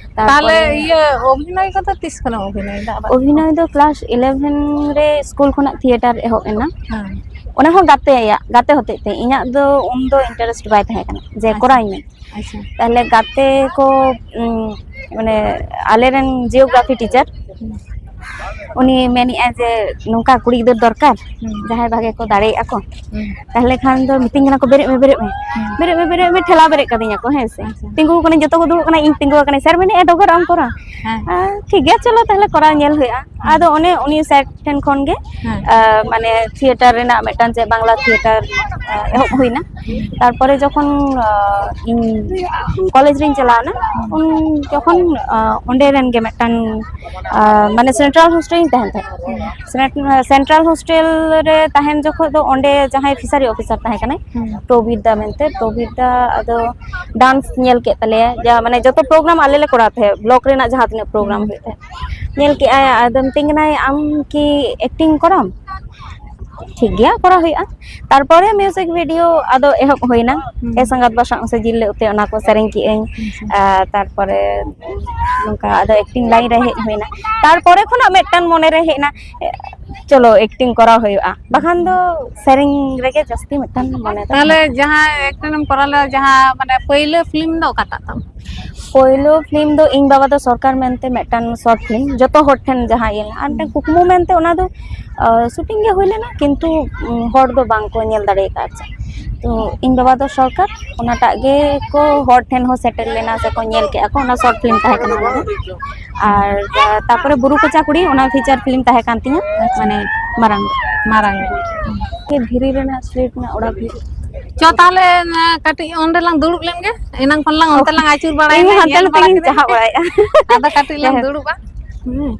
ᱛᱟᱦᱞᱮ ᱛᱟᱨᱯᱚᱨᱮ ᱤᱭᱟᱹ ᱚᱵᱷᱤᱱᱚᱭ ᱠᱚᱫᱚ ᱛᱤᱥ ᱠᱷᱚᱱᱮᱢ ᱚᱵᱷᱤᱱᱚᱭ ᱫᱟ ᱟᱵᱟᱨ? ᱚᱵᱷᱤᱱᱚᱭ ᱫᱚ class eleven ᱨᱮ ᱥᱠᱩᱞ ᱠᱷᱚᱱᱟᱜ theatre ᱮᱦᱚᱵ ᱮᱱᱟ᱾ ᱦᱮᱸ᱾ ᱚᱱᱟ ᱦᱚᱸ ᱜᱟᱛᱮᱭᱟᱜ, ᱜᱟᱛᱮ ᱦᱚᱛᱮᱡ ᱛᱮ, ᱤᱧᱟᱹᱜ ᱫᱚ ᱩᱱᱫᱚ interest ᱵᱟᱭ ᱛᱟᱦᱮᱸ ᱠᱟᱱᱟ ᱡᱮ ᱟᱪᱪᱷᱟ᱾ ᱠᱚᱨᱟᱣ ᱤᱧ ᱢᱮ᱾ ᱟᱪᱪᱷᱟ᱾ ᱛᱟᱦᱞᱮ ᱜᱟᱛᱮ ᱠᱚ, ᱩᱸ, ᱢᱟᱱᱮ ᱟᱞᱮᱨᱮᱱ geography teacher, ᱦᱩᱸ᱾ ᱩᱱᱤ ᱢᱮᱱᱮᱫᱼᱟᱭ ᱡᱮ ᱱᱚᱝᱠᱟ ᱠᱩᱲᱤ ᱜᱤᱫᱟᱹᱨ ᱫᱚᱨᱠᱟᱨ, ᱦᱩᱸ᱾ ᱡᱟᱦᱟᱸᱭ ᱵᱷᱟᱜᱮ ᱠᱚ ᱫᱟᱲᱮᱭᱟᱜᱼᱟ ᱠᱚ᱾ ᱦᱩᱸ᱾ ᱛᱟᱦᱚᱞᱮ ᱠᱷᱟᱱ ᱫᱚ ᱢᱤᱛᱟᱹᱧ ᱠᱟᱱᱟ ᱠᱚ, "ᱵᱮᱨᱮᱫ ᱢᱮ, ᱵᱮᱨᱮᱫ ᱢᱮ, ᱦᱩᱸ᱾ ᱵᱮᱨᱮᱫ ᱢᱮ, ᱵᱮᱨᱮᱫ ᱢᱮ", ᱴᱷᱮᱞᱟᱣ ᱵᱮᱨᱮᱫ ᱠᱟᱫᱤᱧᱟ ᱠᱚ, ᱦᱮᱸ ᱥᱮ᱾ ᱟᱪᱪᱷᱟ᱾ ᱛᱤᱸᱜᱩ ᱟᱠᱟᱱᱟᱹᱧ, ᱡᱚᱛᱚ ᱠᱚ ᱫᱩᱲᱩᱵ ᱠᱟᱱᱟ, ᱤᱧ ᱛᱤᱸᱜᱩ ᱟᱠᱟᱱᱟᱹᱧ, "ᱥᱮᱨ ᱢᱮᱱᱮᱫᱼᱟ ᱰᱚᱜᱚᱨ ᱟᱢ ᱠᱚᱨᱟᱣ?" ᱦᱮᱸ᱾ ᱟᱨ ᱴᱷᱤᱠ ᱜᱮᱭᱟ, ᱪᱚᱞᱚ ᱛᱟᱦᱚᱞᱮ ᱠᱚᱨᱟᱣ ᱧᱮᱞ ᱦᱩᱭᱩᱜᱼᱟ᱾ ᱦᱮᱸ᱾ ᱟᱫᱚ ᱚᱱᱮ ᱩᱱᱤ ᱥᱮᱨ ᱴᱷᱮᱱ ᱠᱷᱚᱱ ᱜᱮ, ᱦᱮᱸ᱾ ᱟ, ᱢᱟᱱᱮ ᱛᱷᱤᱭᱮᱴᱟᱨ ᱨᱮᱱᱟᱜ ᱢᱤᱫᱴᱟᱝ ᱪᱮᱫ ᱵᱟᱝᱞᱟ ᱛᱷᱤᱭᱮᱴᱟᱨ, ᱟ, ᱮᱦᱚᱵ ᱦᱩᱭᱱᱟ᱾ ᱦᱩᱸ᱾ ᱛᱟᱨᱯᱚᱨᱮ ᱡᱚᱠᱷᱚᱱ, ᱟ, ᱤᱧ ᱠᱚᱞᱮᱡᱽ ᱨᱤᱧ ᱪᱟᱞᱟᱣᱱᱟ, ᱦᱩᱸ᱾ ᱩᱱ ᱡᱚᱠᱷᱚᱱ, ᱟ, ᱚᱸᱰᱮ ᱨᱮᱱ ᱜᱮ ᱢᱤᱫᱴᱟᱝ, ᱟ, ᱢᱟᱱᱮ ᱥᱮᱱᱴᱨᱟᱞ ᱦᱳᱥᱴᱮᱞ ᱨᱤᱧ ᱛᱟᱦᱮᱱ ᱛᱟᱦᱮᱸᱫ᱾ ᱦᱩᱸ᱾ ᱥᱮᱱᱴ-, ᱥᱮᱱᱴᱨᱟᱞ ᱦᱳᱥᱴᱮᱞ ᱨᱮ ᱛᱟᱦᱮᱱ ᱡᱚᱠᱷᱚᱡ ᱫᱚ ᱚᱸᱰᱮ ᱡᱟᱦᱟᱸᱭ ᱯᱷᱤᱥᱟᱨᱤ ᱚᱯᱷᱤᱥᱟᱨ ᱛᱟᱦᱮᱸ ᱠᱟᱱᱟᱭ, ᱦᱩᱸ᱾ ᱯᱨᱚᱵᱤᱨ ᱫᱟ ᱢᱮᱱᱛᱮ, ᱯᱨᱚᱵᱤᱨ ᱫᱟ ᱟᱫᱚ ᱰᱟᱱᱥ ᱧᱮᱞ ᱠᱮᱫ ᱛᱟᱞᱮᱭᱟ, ᱡᱟ, ᱢᱟᱱᱮ ᱡᱚᱛᱚ ᱯᱨᱳᱜᱨᱟᱢ ᱟᱞᱮ ᱞᱮ ᱠᱚᱨᱟᱣ ᱛᱟᱦᱮᱸᱫ, ᱵᱞᱚᱠ ᱨᱮᱱᱟᱜ ᱡᱟᱦᱟᱸ ᱛᱤᱱᱟᱹᱜ ᱯᱨᱳᱜᱨᱟᱢ ᱦᱩᱸ᱾ ᱦᱩᱭᱩᱜ ᱛᱟᱦᱮᱸᱫ, ᱧᱮᱞ ᱠᱮᱫᱼᱟᱭ᱾ ᱟᱫᱚ ᱢᱤᱛᱟᱹᱧ ᱠᱟᱱᱟᱭ, "ᱟᱢ ᱠᱤ ᱮᱠᱴᱤᱝ ᱠᱚᱨᱟᱣ?" ᱴᱷᱤᱠ ᱜᱮᱭᱟ, ᱠᱚᱨᱟᱣ ᱦᱩᱭᱩᱜᱼᱟ᱾ ᱛᱟᱨᱯᱚᱨᱮ ᱢᱤᱣᱡᱤᱠ ᱵᱷᱤᱰᱤᱭᱳ ᱟᱫᱚ ᱮᱦᱚᱵ ᱦᱩᱭᱱᱟ᱾ ᱦᱩᱸ᱾ ᱮ ᱥᱟᱸᱜᱟᱛ ᱵᱟᱥᱟᱝ ᱥᱮ ᱡᱤᱞ ᱞᱮ ᱩᱛᱩᱭᱟ, ᱚᱱᱟ ᱠᱚ ᱥᱮᱨᱮᱧ ᱠᱮᱫ ᱟᱹᱧ᱾ ᱟᱪᱪᱷᱟ᱾ ᱟᱨ ᱛᱟᱨᱯᱚᱨᱮ ᱱᱚᱝᱠᱟ ᱟᱫᱚ ᱮᱠᱴᱤᱝ ᱞᱟᱭᱤᱱ ᱨᱮ ᱦᱮᱡ ᱦᱩᱭᱱᱟ᱾ ᱛᱟᱨᱯᱚᱨᱮ ᱠᱷᱚᱱᱟᱜ ᱢᱤᱫᱴᱟᱝ ᱢᱚᱱᱮᱨᱮ ᱦᱮᱡ ᱮᱱᱟ, ᱪᱚᱞᱚ ᱮᱠᱴᱤᱝ ᱠᱚᱨᱟᱣ ᱦᱩᱭᱩᱜᱼᱟ, ᱵᱟᱠᱷᱟᱱ ᱫᱚ ᱥᱮᱨᱮᱧ ᱨᱮᱜᱮ ᱡᱟᱹᱥᱛᱤ ᱢᱤᱫᱴᱟᱝ ᱢᱚᱱᱮ ᱫᱚ ᱛᱟᱦᱚᱞᱮ ᱛᱟᱦᱮᱸ ᱠᱟᱱᱟ᱾ ᱡᱟᱦᱟᱸ ᱮᱠᱴᱤᱝ ᱮᱢ ᱠᱚᱨᱟᱣ ᱞᱮᱫᱟ, ᱡᱟᱦᱟᱸ ᱢᱟᱱᱮ ᱯᱳᱭᱞᱳ ᱯᱷᱤᱞᱢ ᱫᱚ ᱚᱠᱟᱴᱟᱜ ᱛᱟᱢ? ᱯᱳᱭᱞᱳ ᱯᱷᱤᱞᱢ ᱫᱚ ᱤᱧ ᱵᱟᱵᱟ ᱫᱚ ᱥᱚᱨᱠᱟᱨ ᱢᱮᱱᱛᱮ ᱢᱤᱫᱴᱟᱝ ᱥᱚᱨᱴ ᱯᱷᱤᱞᱢ, ᱡᱚᱛᱚ ᱦᱚᱲ ᱴᱷᱮᱱ ᱡᱟᱦᱟᱸ ᱤᱭᱟᱹ ᱞᱮᱱᱟ, ᱟᱨ ᱢᱤᱫᱴᱟᱝ ᱠᱩᱠᱢᱩ ᱢᱮᱱᱛᱮ ᱚᱱᱟ ᱫᱚ, ᱟ, ᱥᱩᱴᱤᱝ ᱜᱮ ᱦᱩᱭ ᱞᱮᱱᱟ, ᱠᱤᱱᱛᱩ, ᱩᱢ, ᱦᱚᱲ ᱫᱚ ᱵᱟᱝ ᱠᱚ ᱧᱮᱞ ᱫᱟᱲᱮ ᱟᱠᱟᱫᱼᱟ᱾ ᱛᱚ ᱤᱧ ᱵᱟᱵᱟ ᱫᱚ ᱥᱚᱨᱠᱟᱨ ᱚᱱᱟᱴᱟᱜ ᱜᱮ ᱠᱚ ᱦᱚᱲ ᱴᱷᱮᱱ ᱦᱚᱸ ᱥᱮᱴᱮᱨ ᱞᱮᱱᱟ, ᱥᱮᱠᱚ ᱧᱮᱞ ᱠᱮᱫᱼᱟ ᱠᱚ, ᱚᱱᱟ ᱥᱚᱨᱴ ᱯᱷᱤᱞᱢ ᱛᱟᱦᱮᱸ ᱠᱟᱱᱟ ᱚᱱᱟ ᱫᱚ᱾ ᱟᱨ, ᱟ, ᱛᱟᱨᱯᱚᱨᱮ ᱵᱩᱨᱩ ᱠᱚᱪᱟ ᱠᱩᱲᱤ, ᱚᱱᱟ ᱯᱷᱤᱪᱟᱨ ᱯᱷᱤᱞᱢ ᱛᱟᱦᱮᱸ ᱠᱟᱱ ᱛᱤᱧᱟᱹ, ᱢᱟᱱᱮ ᱢᱟᱨᱟᱝ᱾ ᱢᱟᱨᱟᱝ᱾ ᱪᱮᱫ ᱫᱷᱤᱨᱤ ᱨᱮᱱᱟᱜ ᱥᱞᱮᱴ ᱨᱮᱱᱟᱜ ᱚᱲᱟᱜ ᱦᱩᱭᱩᱜ? ᱪᱚ ᱛᱟᱦᱚᱞᱮ, ᱱᱟ, ᱠᱟᱹᱴᱤᱡ ᱚᱸᱰᱮ ᱞᱟᱝ ᱫᱩᱲᱩᱵ ᱞᱮᱱ ᱜᱮ, ᱮᱱᱟᱝ ᱠᱷᱚᱱ ᱞᱟᱝ ᱚ, ᱚᱱᱛᱮ ᱞᱟᱝ ᱟᱹᱪᱩᱨ ᱵᱟᱲᱟᱭᱮᱱᱟ, ᱤᱧ ᱦᱚᱸ ᱦᱟᱱᱛᱮ ᱧᱮᱞ ᱱᱟᱛᱮ ᱵᱟᱲᱟ ᱜᱤᱧ ᱠᱮᱫᱟᱹᱧ᱾ ᱪᱟᱦᱟᱵ ᱵᱟᱲᱟᱭᱮᱫᱼᱟ᱾ ᱟᱫᱚ ᱠᱟᱹᱴᱤᱡ ᱞᱟᱝ ᱡᱟᱭᱦᱳᱠ, ᱫᱩᱲᱩᱵᱼᱟ᱾ ᱦᱩᱸ᱾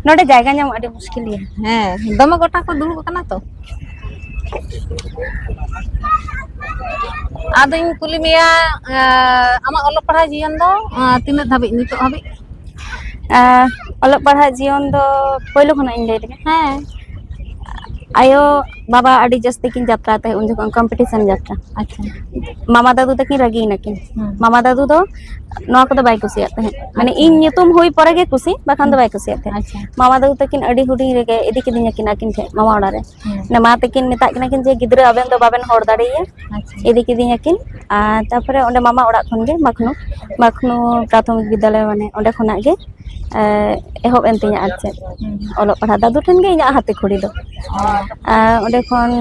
ᱱᱚᱰᱮ ᱡᱟᱭᱜᱟ ᱧᱟᱢᱚᱜ ᱟᱹᱰᱤ ᱢᱩᱥᱠᱤᱞ ᱜᱮᱭᱟ᱾ ᱦᱮᱸ, ᱫᱚᱢᱮ ᱜᱚᱴᱟ ᱠᱚ ᱫᱩᱲᱩᱵ ᱟᱠᱟᱱᱟ ᱛᱚ᱾ ᱟᱫᱚᱧ ᱠᱩᱞᱤ ᱢᱮᱭᱟ, ᱮᱸ, ᱟᱢᱟᱜ ᱚᱞᱚᱜ ᱯᱟᱲᱦᱟᱣ ᱡᱤᱭᱚᱱ ᱫᱚ, ᱮᱸ, ᱛᱤᱱᱟᱹᱜ ᱫᱷᱟᱹᱵᱤᱡ ᱱᱤᱛᱚᱜ ᱦᱟᱹᱵᱤᱡ? ᱮᱸ, ᱚᱞᱚᱜ ᱯᱟᱲᱦᱟᱜ ᱡᱤᱭᱚᱱ ᱫᱚ ᱯᱳᱭᱞᱳ ᱠᱷᱚᱱᱟᱜ ᱤᱧ ᱞᱟᱹᱭ ᱞᱮᱜᱮ᱾ ᱦᱮᱸ᱾ ᱟᱭᱳ ᱵᱟᱵᱟ ᱟᱹᱰᱤ ᱡᱟᱹᱥᱛᱤ ᱠᱤᱱ ᱡᱟᱛᱨᱟ ᱛᱟᱦᱮᱸᱫ ᱩᱱ ᱡᱚᱠᱷᱚᱱ, ᱠᱚᱢᱯᱤᱴᱤᱥᱚᱱ ᱡᱟᱛᱨᱟ᱾ ᱟᱪᱪᱷᱟ᱾ ᱢᱟᱢᱟ ᱫᱟᱫᱩ ᱛᱟᱹᱠᱤᱱ ᱨᱟᱹᱜᱤᱭᱮᱱᱟ ᱠᱤᱱ᱾ ᱦᱩᱸ᱾ ᱢᱟᱢᱟ ᱫᱟᱫᱩ ᱫᱚ ᱱᱚᱣᱟ ᱠᱚᱫᱚ ᱵᱟᱭ ᱠᱩᱥᱤᱭᱟᱜ ᱛᱟᱦᱮᱸᱫ, ᱢᱟᱱᱮ ᱟᱪᱪᱷᱟ᱾ ᱤᱧ ᱧᱩᱛᱩᱢ ᱦᱩᱭ ᱯᱚᱨᱮ ᱜᱮ ᱠᱩᱥᱤ, ᱵᱟᱠᱷᱟᱱ ᱫᱚ ᱦᱩᱸ᱾ ᱵᱟᱭ ᱠᱩᱥᱤᱭᱟᱜ ᱛᱟᱦᱮᱸᱫ᱾ ᱟᱪᱪᱷᱟ᱾ ᱢᱟᱢᱟ ᱫᱟᱫᱩ ᱛᱟᱹᱠᱤᱱ ᱟᱹᱰᱤ ᱦᱩᱰᱤᱧ ᱨᱮᱜᱮ ᱤᱫᱤ ᱠᱤᱫᱤᱧᱟ ᱠᱤᱱ ᱟᱹᱠᱤᱱ ᱴᱷᱮᱱ, ᱢᱟᱢᱟ ᱚᱲᱟᱜ ᱨᱮ᱾ ᱦᱩᱸ᱾ ᱢᱟᱱᱮ ᱢᱟ ᱛᱟᱹᱠᱤᱱ ᱢᱮᱛᱟᱜ ᱠᱤᱱᱟ ᱠᱤᱱ ᱡᱮ, "ᱜᱤᱫᱽᱨᱟᱹ ᱟᱵᱮᱱ ᱫᱚ ᱵᱟᱵᱮᱱ ᱦᱚᱲ ᱫᱟᱲᱮᱭᱟᱭᱟ", ᱟᱪᱪᱷᱟ᱾ ᱤᱫᱤ ᱠᱤᱫᱤᱧᱟ ᱠᱤᱱ᱾ ᱟᱨ ᱛᱟᱨᱯᱚᱨᱮ ᱚᱸᱰᱮ ᱢᱟᱢᱟ ᱚᱲᱟᱜ ᱠᱷᱚᱱ ᱜᱮ ᱢᱟᱠᱷᱱᱩ, ᱢᱟᱠᱷᱱᱩ ᱯᱨᱟᱛᱷᱚᱢᱤᱠ ᱵᱤᱫᱽᱫᱟᱞᱚᱭ, ᱢᱟᱱᱮ ᱚᱸᱰᱮ ᱠᱷᱚᱱᱟᱜ ᱜᱮ ᱮᱦᱚᱵ ᱮᱱ ᱛᱤᱧᱟ ᱟᱨ ᱪᱮᱫ ᱚᱞᱚᱜ ᱯᱟᱲᱦᱟᱜ ᱫᱟᱫᱩ ᱴᱷᱮᱱ ᱜᱮ ᱤᱧᱟᱹᱜ ᱦᱟᱛᱮ ᱠᱷᱩᱲᱤ ᱫᱚ᱾ ᱟᱨ ᱚᱸᱰᱮ ᱠᱷᱚᱱ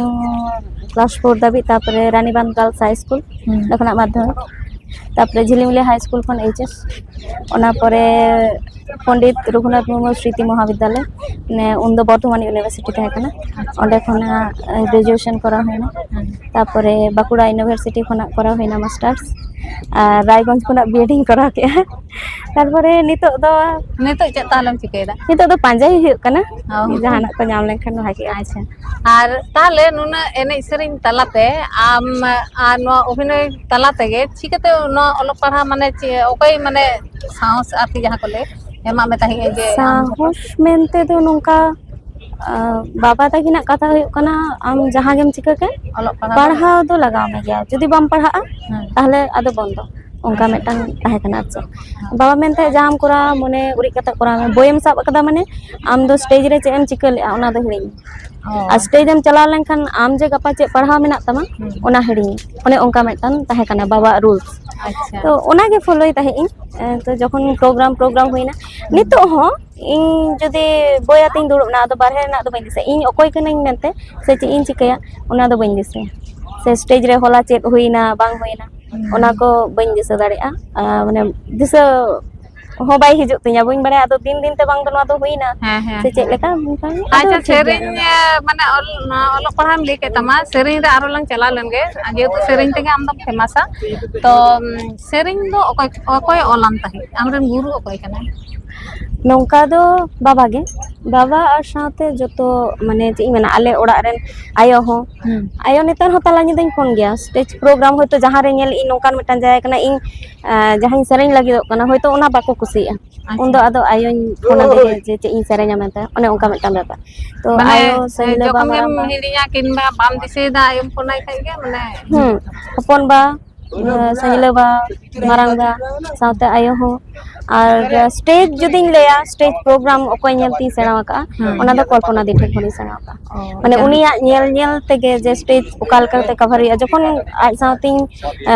ᱠᱞᱟᱥ ᱯᱷᱳᱨ ᱫᱷᱟᱹᱵᱤᱡ, ᱛᱟᱨᱯᱚᱨᱮ ᱨᱟᱱᱤᱵᱟᱸᱫᱷ ᱜᱟᱨᱞᱥ ᱦᱟᱭ ᱥᱠᱩᱞ, ᱚᱸᱰᱮ ᱠᱷᱚᱱᱟᱜ ᱢᱟᱫᱽᱫᱷᱚᱢᱤᱠ, ᱛᱟᱨᱯᱚᱨᱮ ᱡᱷᱤᱞᱤᱢᱤᱞᱤ ᱦᱟᱭ ᱥᱠᱩᱞ ᱠᱷᱚᱱ ᱮᱭᱤᱪ ᱮᱥ, ᱚᱱᱟ ᱯᱚᱨᱮ ᱯᱚᱱᱰᱤᱛ ᱨᱚᱜᱷᱩᱱᱟᱛᱷ ᱢᱩᱨᱢᱩ ᱥᱨᱤᱛᱤ ᱢᱚᱦᱟᱵᱤᱫᱽᱫᱟᱞᱚᱭ, ᱢᱟᱱᱮ ᱩᱱᱫᱚ ᱵᱚᱨᱫᱷᱚᱢᱟᱱ ᱤᱭᱩᱱᱤᱵᱷᱟᱨᱥᱤᱴᱤ ᱛᱟᱦᱮᱸ ᱠᱟᱱᱟ, ᱚᱸᱰᱮ ᱠᱷᱚᱱᱟᱜ ᱜᱨᱮᱡᱩᱭᱮᱥᱚᱱ ᱠᱚᱨᱟᱣ ᱦᱩᱭᱱᱟ᱾ ᱛᱟᱨᱯᱚᱨᱮ ᱵᱟᱸᱠᱩᱲᱟ ᱤᱭᱩᱱᱤᱵᱷᱟᱨᱥᱤᱴᱤ ᱠᱷᱚᱱᱟᱜ ᱠᱚᱨᱟᱣ ᱦᱩᱭᱱᱟ ᱢᱟᱥᱴᱟᱨᱥ, ᱟᱨ ᱨᱟᱭᱜᱚᱸᱡᱽ ᱠᱷᱚᱱᱟᱜ ᱵᱤ ᱮᱰ ᱤᱧ ᱠᱚᱨᱟᱣ ᱠᱮᱫᱼᱟ᱾ ᱛᱟᱨᱯᱚᱨᱮ ᱱᱤᱛᱚᱜ ᱫᱚ ᱱᱤᱛᱚᱜ ᱪᱮᱫ ᱛᱟᱦᱞᱮᱢ ᱪᱤᱠᱟᱹᱭᱮᱫᱟ? ᱱᱤᱛᱚᱜ ᱫᱚ ᱯᱟᱸᱡᱟᱭ ᱦᱩᱭᱩᱜ ᱠᱟᱱᱟ, ᱚ᱾ ᱡᱟᱦᱟᱱᱟᱜ ᱠᱚ ᱧᱟᱢ ᱞᱮᱱᱠᱷᱟᱱ ᱵᱷᱟᱜᱤᱜᱼᱟ᱾ ᱟᱪᱪᱷᱟ, ᱟᱨ ᱛᱟᱦᱞᱮ ᱱᱩᱱᱟᱹᱜ ᱮᱱᱮᱡ ᱥᱮᱨᱮᱧ ᱛᱟᱞᱟᱛᱮ ᱟᱢ ᱟᱨ ᱱᱚᱣᱟ ᱚᱵᱷᱤᱱᱚᱭ ᱛᱟᱞᱟ ᱛᱮᱜᱮ ᱪᱤᱠᱟᱹᱛᱮ ᱱᱚᱣᱟ ᱚᱞᱚᱜ ᱯᱟᱲᱦᱟᱜ, ᱢᱟᱱᱮ ᱪᱮᱫ, ᱚᱠᱚᱭ ᱢᱟᱱᱮ ᱥᱟᱦᱚᱥ ᱟᱨᱠᱤ ᱡᱟᱦᱟᱸ ᱠᱚ ᱞᱟᱹᱭ ᱮᱢᱟᱜ ᱢᱮ ᱛᱟᱦᱮᱸᱫ ᱡᱮ ᱟᱢ ᱥᱟᱦᱚᱥ ᱢᱮᱱᱛᱮ ᱫᱚ ᱱᱚᱝᱠᱟ, ᱟᱸ, ᱵᱟᱵᱟ ᱛᱟᱹᱠᱤᱱᱟᱜ ᱠᱟᱛᱷᱟ ᱦᱩᱭᱩᱜ ᱠᱟᱱᱟ, ᱟᱢ ᱡᱟᱦᱟᱸ ᱜᱮᱢ ᱪᱤᱠᱟᱹ ᱠᱮᱫ, ᱚᱞᱚᱜ ᱯᱟᱲᱦᱟᱣ ᱯᱟᱲᱦᱟᱣ ᱫᱚ ᱞᱟᱜᱟᱣ ᱢᱮ ᱜᱮᱭᱟ, ᱡᱩᱫᱤ ᱵᱟᱢ ᱯᱟᱲᱦᱟᱜᱼᱟ ᱦᱮᱸ᱾ ᱛᱟᱦᱞᱮ ᱟᱫᱚ ᱵᱚᱱᱫᱚ, ᱚᱱᱠᱟ ᱢᱤᱫᱴᱟᱝ ᱛᱟᱦᱮᱸ ᱠᱟᱱᱟ ᱟᱨ ᱪᱮᱫ᱾ ᱵᱟᱵᱟ ᱢᱮᱱ ᱛᱟᱦᱮᱸᱫ, ᱡᱟᱦᱟᱸᱢ ᱠᱚᱨᱟᱣᱟ ᱢᱚᱱᱮ ᱩᱨᱤᱡ ᱠᱟᱛᱮ ᱠᱚᱨᱟᱣ ᱢᱮ, ᱵᱳᱭᱮᱢ ᱥᱟᱵ ᱟᱠᱟᱫᱟ ᱢᱟᱱᱮ ᱟᱢ ᱫᱚ ᱥᱴᱮᱡᱽ ᱨᱮ ᱪᱮᱫ ᱮᱢ ᱪᱤᱠᱟᱹ ᱞᱮᱫᱼᱟ ᱚᱱᱟ ᱫᱚ ᱦᱤᱲᱤᱧ ᱢᱮ᱾ ᱚ᱾ ᱟᱨ ᱥᱴᱮᱡᱽ ᱮᱢ ᱪᱟᱞᱟᱣ ᱞᱮᱱᱠᱷᱟᱱ ᱟᱢ ᱡᱮ ᱜᱟᱯᱟ ᱪᱮᱫ ᱯᱟᱲᱦᱟᱣ ᱢᱮᱱᱟᱜ ᱛᱟᱢᱟ ᱦᱩᱸ᱾ ᱚᱱᱟ ᱦᱤᱲᱤᱧ ᱢᱮ, ᱚᱱᱮ ᱚᱱᱠᱟ ᱢᱤᱫᱴᱟᱝ ᱛᱟᱦᱮᱸ ᱠᱟᱱᱟ ᱵᱟᱵᱟᱣᱟᱜ ᱨᱩᱞᱥ᱾ ᱟᱪᱪᱷᱟ᱾ ᱛᱚ ᱚᱱᱟᱜᱮ ᱯᱷᱳᱞᱳᱭ ᱛᱟᱦᱮᱸᱫ ᱤᱧ᱾ ᱮ, ᱛᱚ ᱡᱚᱠᱷᱚᱱ ᱯᱨᱳᱜᱨᱟᱢ ᱯᱨᱳᱜᱨᱟᱢ ᱦᱩᱭᱱᱟ, ᱱᱤᱛᱚᱜ ᱦᱚᱸ ᱤᱧ ᱡᱩᱫᱤ ᱵᱳᱭ ᱟᱛᱮᱧ ᱫᱩᱲᱩᱵ ᱮᱱᱟ, ᱟᱫᱚ ᱵᱟᱨᱦᱮ ᱨᱮᱱᱟᱜ ᱫᱚ ᱵᱟᱹᱧ ᱫᱤᱥᱟᱹᱭᱟ, ᱤᱧ ᱚᱠᱚᱭ ᱠᱟᱹᱱᱟᱹᱧ ᱢᱮᱱᱛᱮ ᱥᱮ ᱪᱮᱫ ᱤᱧ ᱪᱤᱠᱟᱹᱭᱟ, ᱚᱱᱟ ᱫᱚ ᱵᱟᱹᱧ ᱫᱤᱥᱟᱹᱭᱟ᱾ ᱥᱮ ᱥᱴᱮᱡᱽ ᱨᱮ ᱦᱚᱞᱟ ᱪᱮᱫ ᱦᱩᱭᱱᱟ ᱵᱟᱝ ᱦᱩᱭᱱᱟ, ᱦᱩᱸ᱾ ᱚᱱᱟ ᱠᱚ ᱵᱟᱹᱧ ᱫᱤᱥᱟᱹ ᱫᱟᱲᱮᱭᱟᱜᱼᱟ᱾ ᱟᱨ ᱢᱟᱱᱮ ᱫᱤᱥᱟᱹ ᱦᱚᱸ ᱵᱟᱭ ᱦᱤᱡᱩᱜ ᱛᱤᱧᱟᱹ, ᱵᱟᱹᱧ ᱵᱟᱲᱟᱭᱟ᱾ ᱟᱫᱚ ᱫᱤᱱ ᱫᱤᱱ ᱛᱮ ᱵᱟᱝ ᱫᱚ ᱱᱚᱣᱟ ᱫᱚ ᱦᱩᱭᱱᱟ ᱦᱮᱸ, ᱦᱮᱸ, ᱥᱮ ᱪᱮᱫ ᱦᱮᱸ᱾ ᱞᱮᱠᱟ, ᱚᱱᱠᱟ ᱜᱮ᱾ ᱟᱫᱚ ᱟᱪᱪᱷᱟ, ᱴᱷᱤᱠ ᱜᱮᱭᱟ ᱥᱮᱨᱮᱧ, ᱚᱱᱟ ᱫᱚ᱾ ᱮ, ᱢᱟᱱᱮ ᱚᱞ-, ᱱᱚᱣᱟ ᱚᱞᱚᱜ ᱯᱟᱲᱦᱟᱜ ᱮᱢ ᱞᱟᱹᱭ ᱠᱮᱫ ᱛᱟᱢᱟ, ᱥᱮᱨᱮᱧ ᱨᱮ ᱟᱨᱚ ᱞᱟᱝ ᱪᱟᱞᱟᱣ ᱞᱮᱱ ᱜᱮ, ᱡᱮᱦᱮᱛᱩ ᱥᱮᱨᱮᱧ ᱛᱮᱜᱮ ᱟᱢ ᱫᱚᱢ ᱯᱷᱮᱢᱟᱥᱟ᱾ ᱛᱚ, ᱩᱢ, ᱥᱮᱨᱮᱧ ᱫᱚ ᱚᱠᱚᱭ, ᱚᱠᱚᱭ ᱚᱞᱟᱢ ᱛᱟᱦᱮᱸᱫ? ᱟᱢᱨᱮᱱ ᱜᱩᱨᱩ ᱚᱠᱚᱭ ᱠᱟᱱᱟᱭ? ᱱᱚᱝᱠᱟ ᱫᱚ ᱵᱟᱵᱟ ᱜᱮ, ᱵᱟᱵᱟ ᱟᱨ ᱥᱟᱶᱛᱮ ᱡᱚᱛᱚ, ᱢᱟᱱᱮ ᱪᱮᱫ ᱤᱧ ᱢᱮᱱᱟ, ᱟᱞᱮ ᱚᱲᱟᱜ ᱨᱮᱱ ᱟᱭᱳ ᱦᱚᱸ, ᱦᱩᱸ᱾ ᱟᱭᱳ ᱱᱮᱛᱟᱨ ᱦᱚᱸ ᱛᱟᱞᱟ ᱧᱤᱫᱟᱹᱧ ᱯᱷᱳᱱ ᱜᱮᱭᱟ, ᱥᱴᱮᱡᱽ ᱯᱨᱳᱜᱨᱟᱢ ᱦᱚᱭᱛᱳ ᱡᱟᱦᱟᱸ ᱨᱮ ᱧᱮᱞ ᱤᱧ ᱱᱚᱝᱠᱟᱱ ᱢᱤᱫᱴᱟᱝ ᱡᱟᱭᱜᱟ ᱠᱟᱱᱟ, ᱤᱧ, ᱮ, ᱡᱟᱦᱟᱸᱧ ᱥᱮᱨᱮᱧ ᱞᱟᱹᱜᱤᱫᱚᱜ ᱠᱟᱱᱟ, ᱦᱚᱭᱛᱳ ᱚᱱᱟ ᱵᱟᱠᱚ ᱠᱩᱥᱤᱭᱟᱜᱼᱟ, ᱟᱪᱪᱷᱟ᱾ ᱩᱱᱫᱚ ᱟᱫᱚ ᱟᱭᱳᱧ ᱯᱷᱳᱱ ᱟᱫᱮ ᱜᱮ ᱡᱮ ᱪᱮᱫ ᱤᱧ ᱥᱮᱨᱮᱧᱟ ᱢᱮᱱᱛᱮ, ᱚᱱᱮ ᱚᱱᱠᱟ ᱢᱤᱫᱴᱟᱝ ᱵᱮᱯᱟᱨ᱾ ᱛᱚ ᱢᱟᱱᱮ, ᱟᱭᱳ ᱥᱮ ᱤᱧ ᱵᱟᱵᱟ ᱡᱚᱠᱷᱚᱱ ᱜᱮᱢ ᱢᱟᱨᱟᱝᱵᱟ, ᱦᱤᱲᱤᱧᱟ ᱠᱤᱝᱵᱟ ᱵᱟᱢ ᱫᱤᱥᱟᱹᱭᱮᱫᱟ, ᱟᱭᱳᱢ ᱯᱷᱳᱱᱟᱭ ᱠᱷᱟᱡ ᱜᱮ, ᱢᱟᱱᱮ, ᱦᱩᱸ, ᱦᱚᱯᱚᱱ ᱵᱟ, ᱥᱟᱹᱧᱞᱟᱹ ᱵᱟ, ᱢᱟᱨᱟᱝ ᱵᱟ, ᱥᱟᱶᱛᱮ ᱟᱭᱳ ᱦᱚᱸ᱾ ᱟᱨ ᱥᱴᱮᱡᱽ ᱡᱩᱫᱤᱧ ᱞᱟᱹᱭᱟ, ᱥᱴᱮᱡᱽ ᱯᱨᱳᱜᱨᱟᱢ ᱚᱠᱚᱭ ᱧᱮᱞ ᱛᱤᱧ ᱥᱮᱬᱟ ᱟᱠᱟᱫᱼᱟ, ᱦᱮᱸ᱾ ᱚᱱᱟ ᱫᱚ ᱠᱚᱞᱯᱚᱱᱟ ᱫᱤ ᱴᱷᱮᱱ ᱠᱷᱚᱱᱤᱧ ᱥᱮᱬᱟ ᱟᱠᱟᱫᱼᱟ᱾ ᱚ, ᱢᱟᱱᱮ ᱡᱟᱦᱟᱸ ᱩᱱᱤᱭᱟᱜ ᱧᱮᱞ ᱧᱮᱞ ᱛᱮᱜᱮ ᱡᱮ ᱥᱴᱮᱡᱽ ᱚᱠᱟ ᱞᱮᱠᱟ ᱠᱟᱛᱮ ᱠᱟᱵᱷᱟᱨ ᱦᱩᱭᱩᱜᱼᱟ᱾ ᱡᱚᱠᱷᱚᱱ ᱟᱡ ᱥᱟᱶᱛᱤᱧ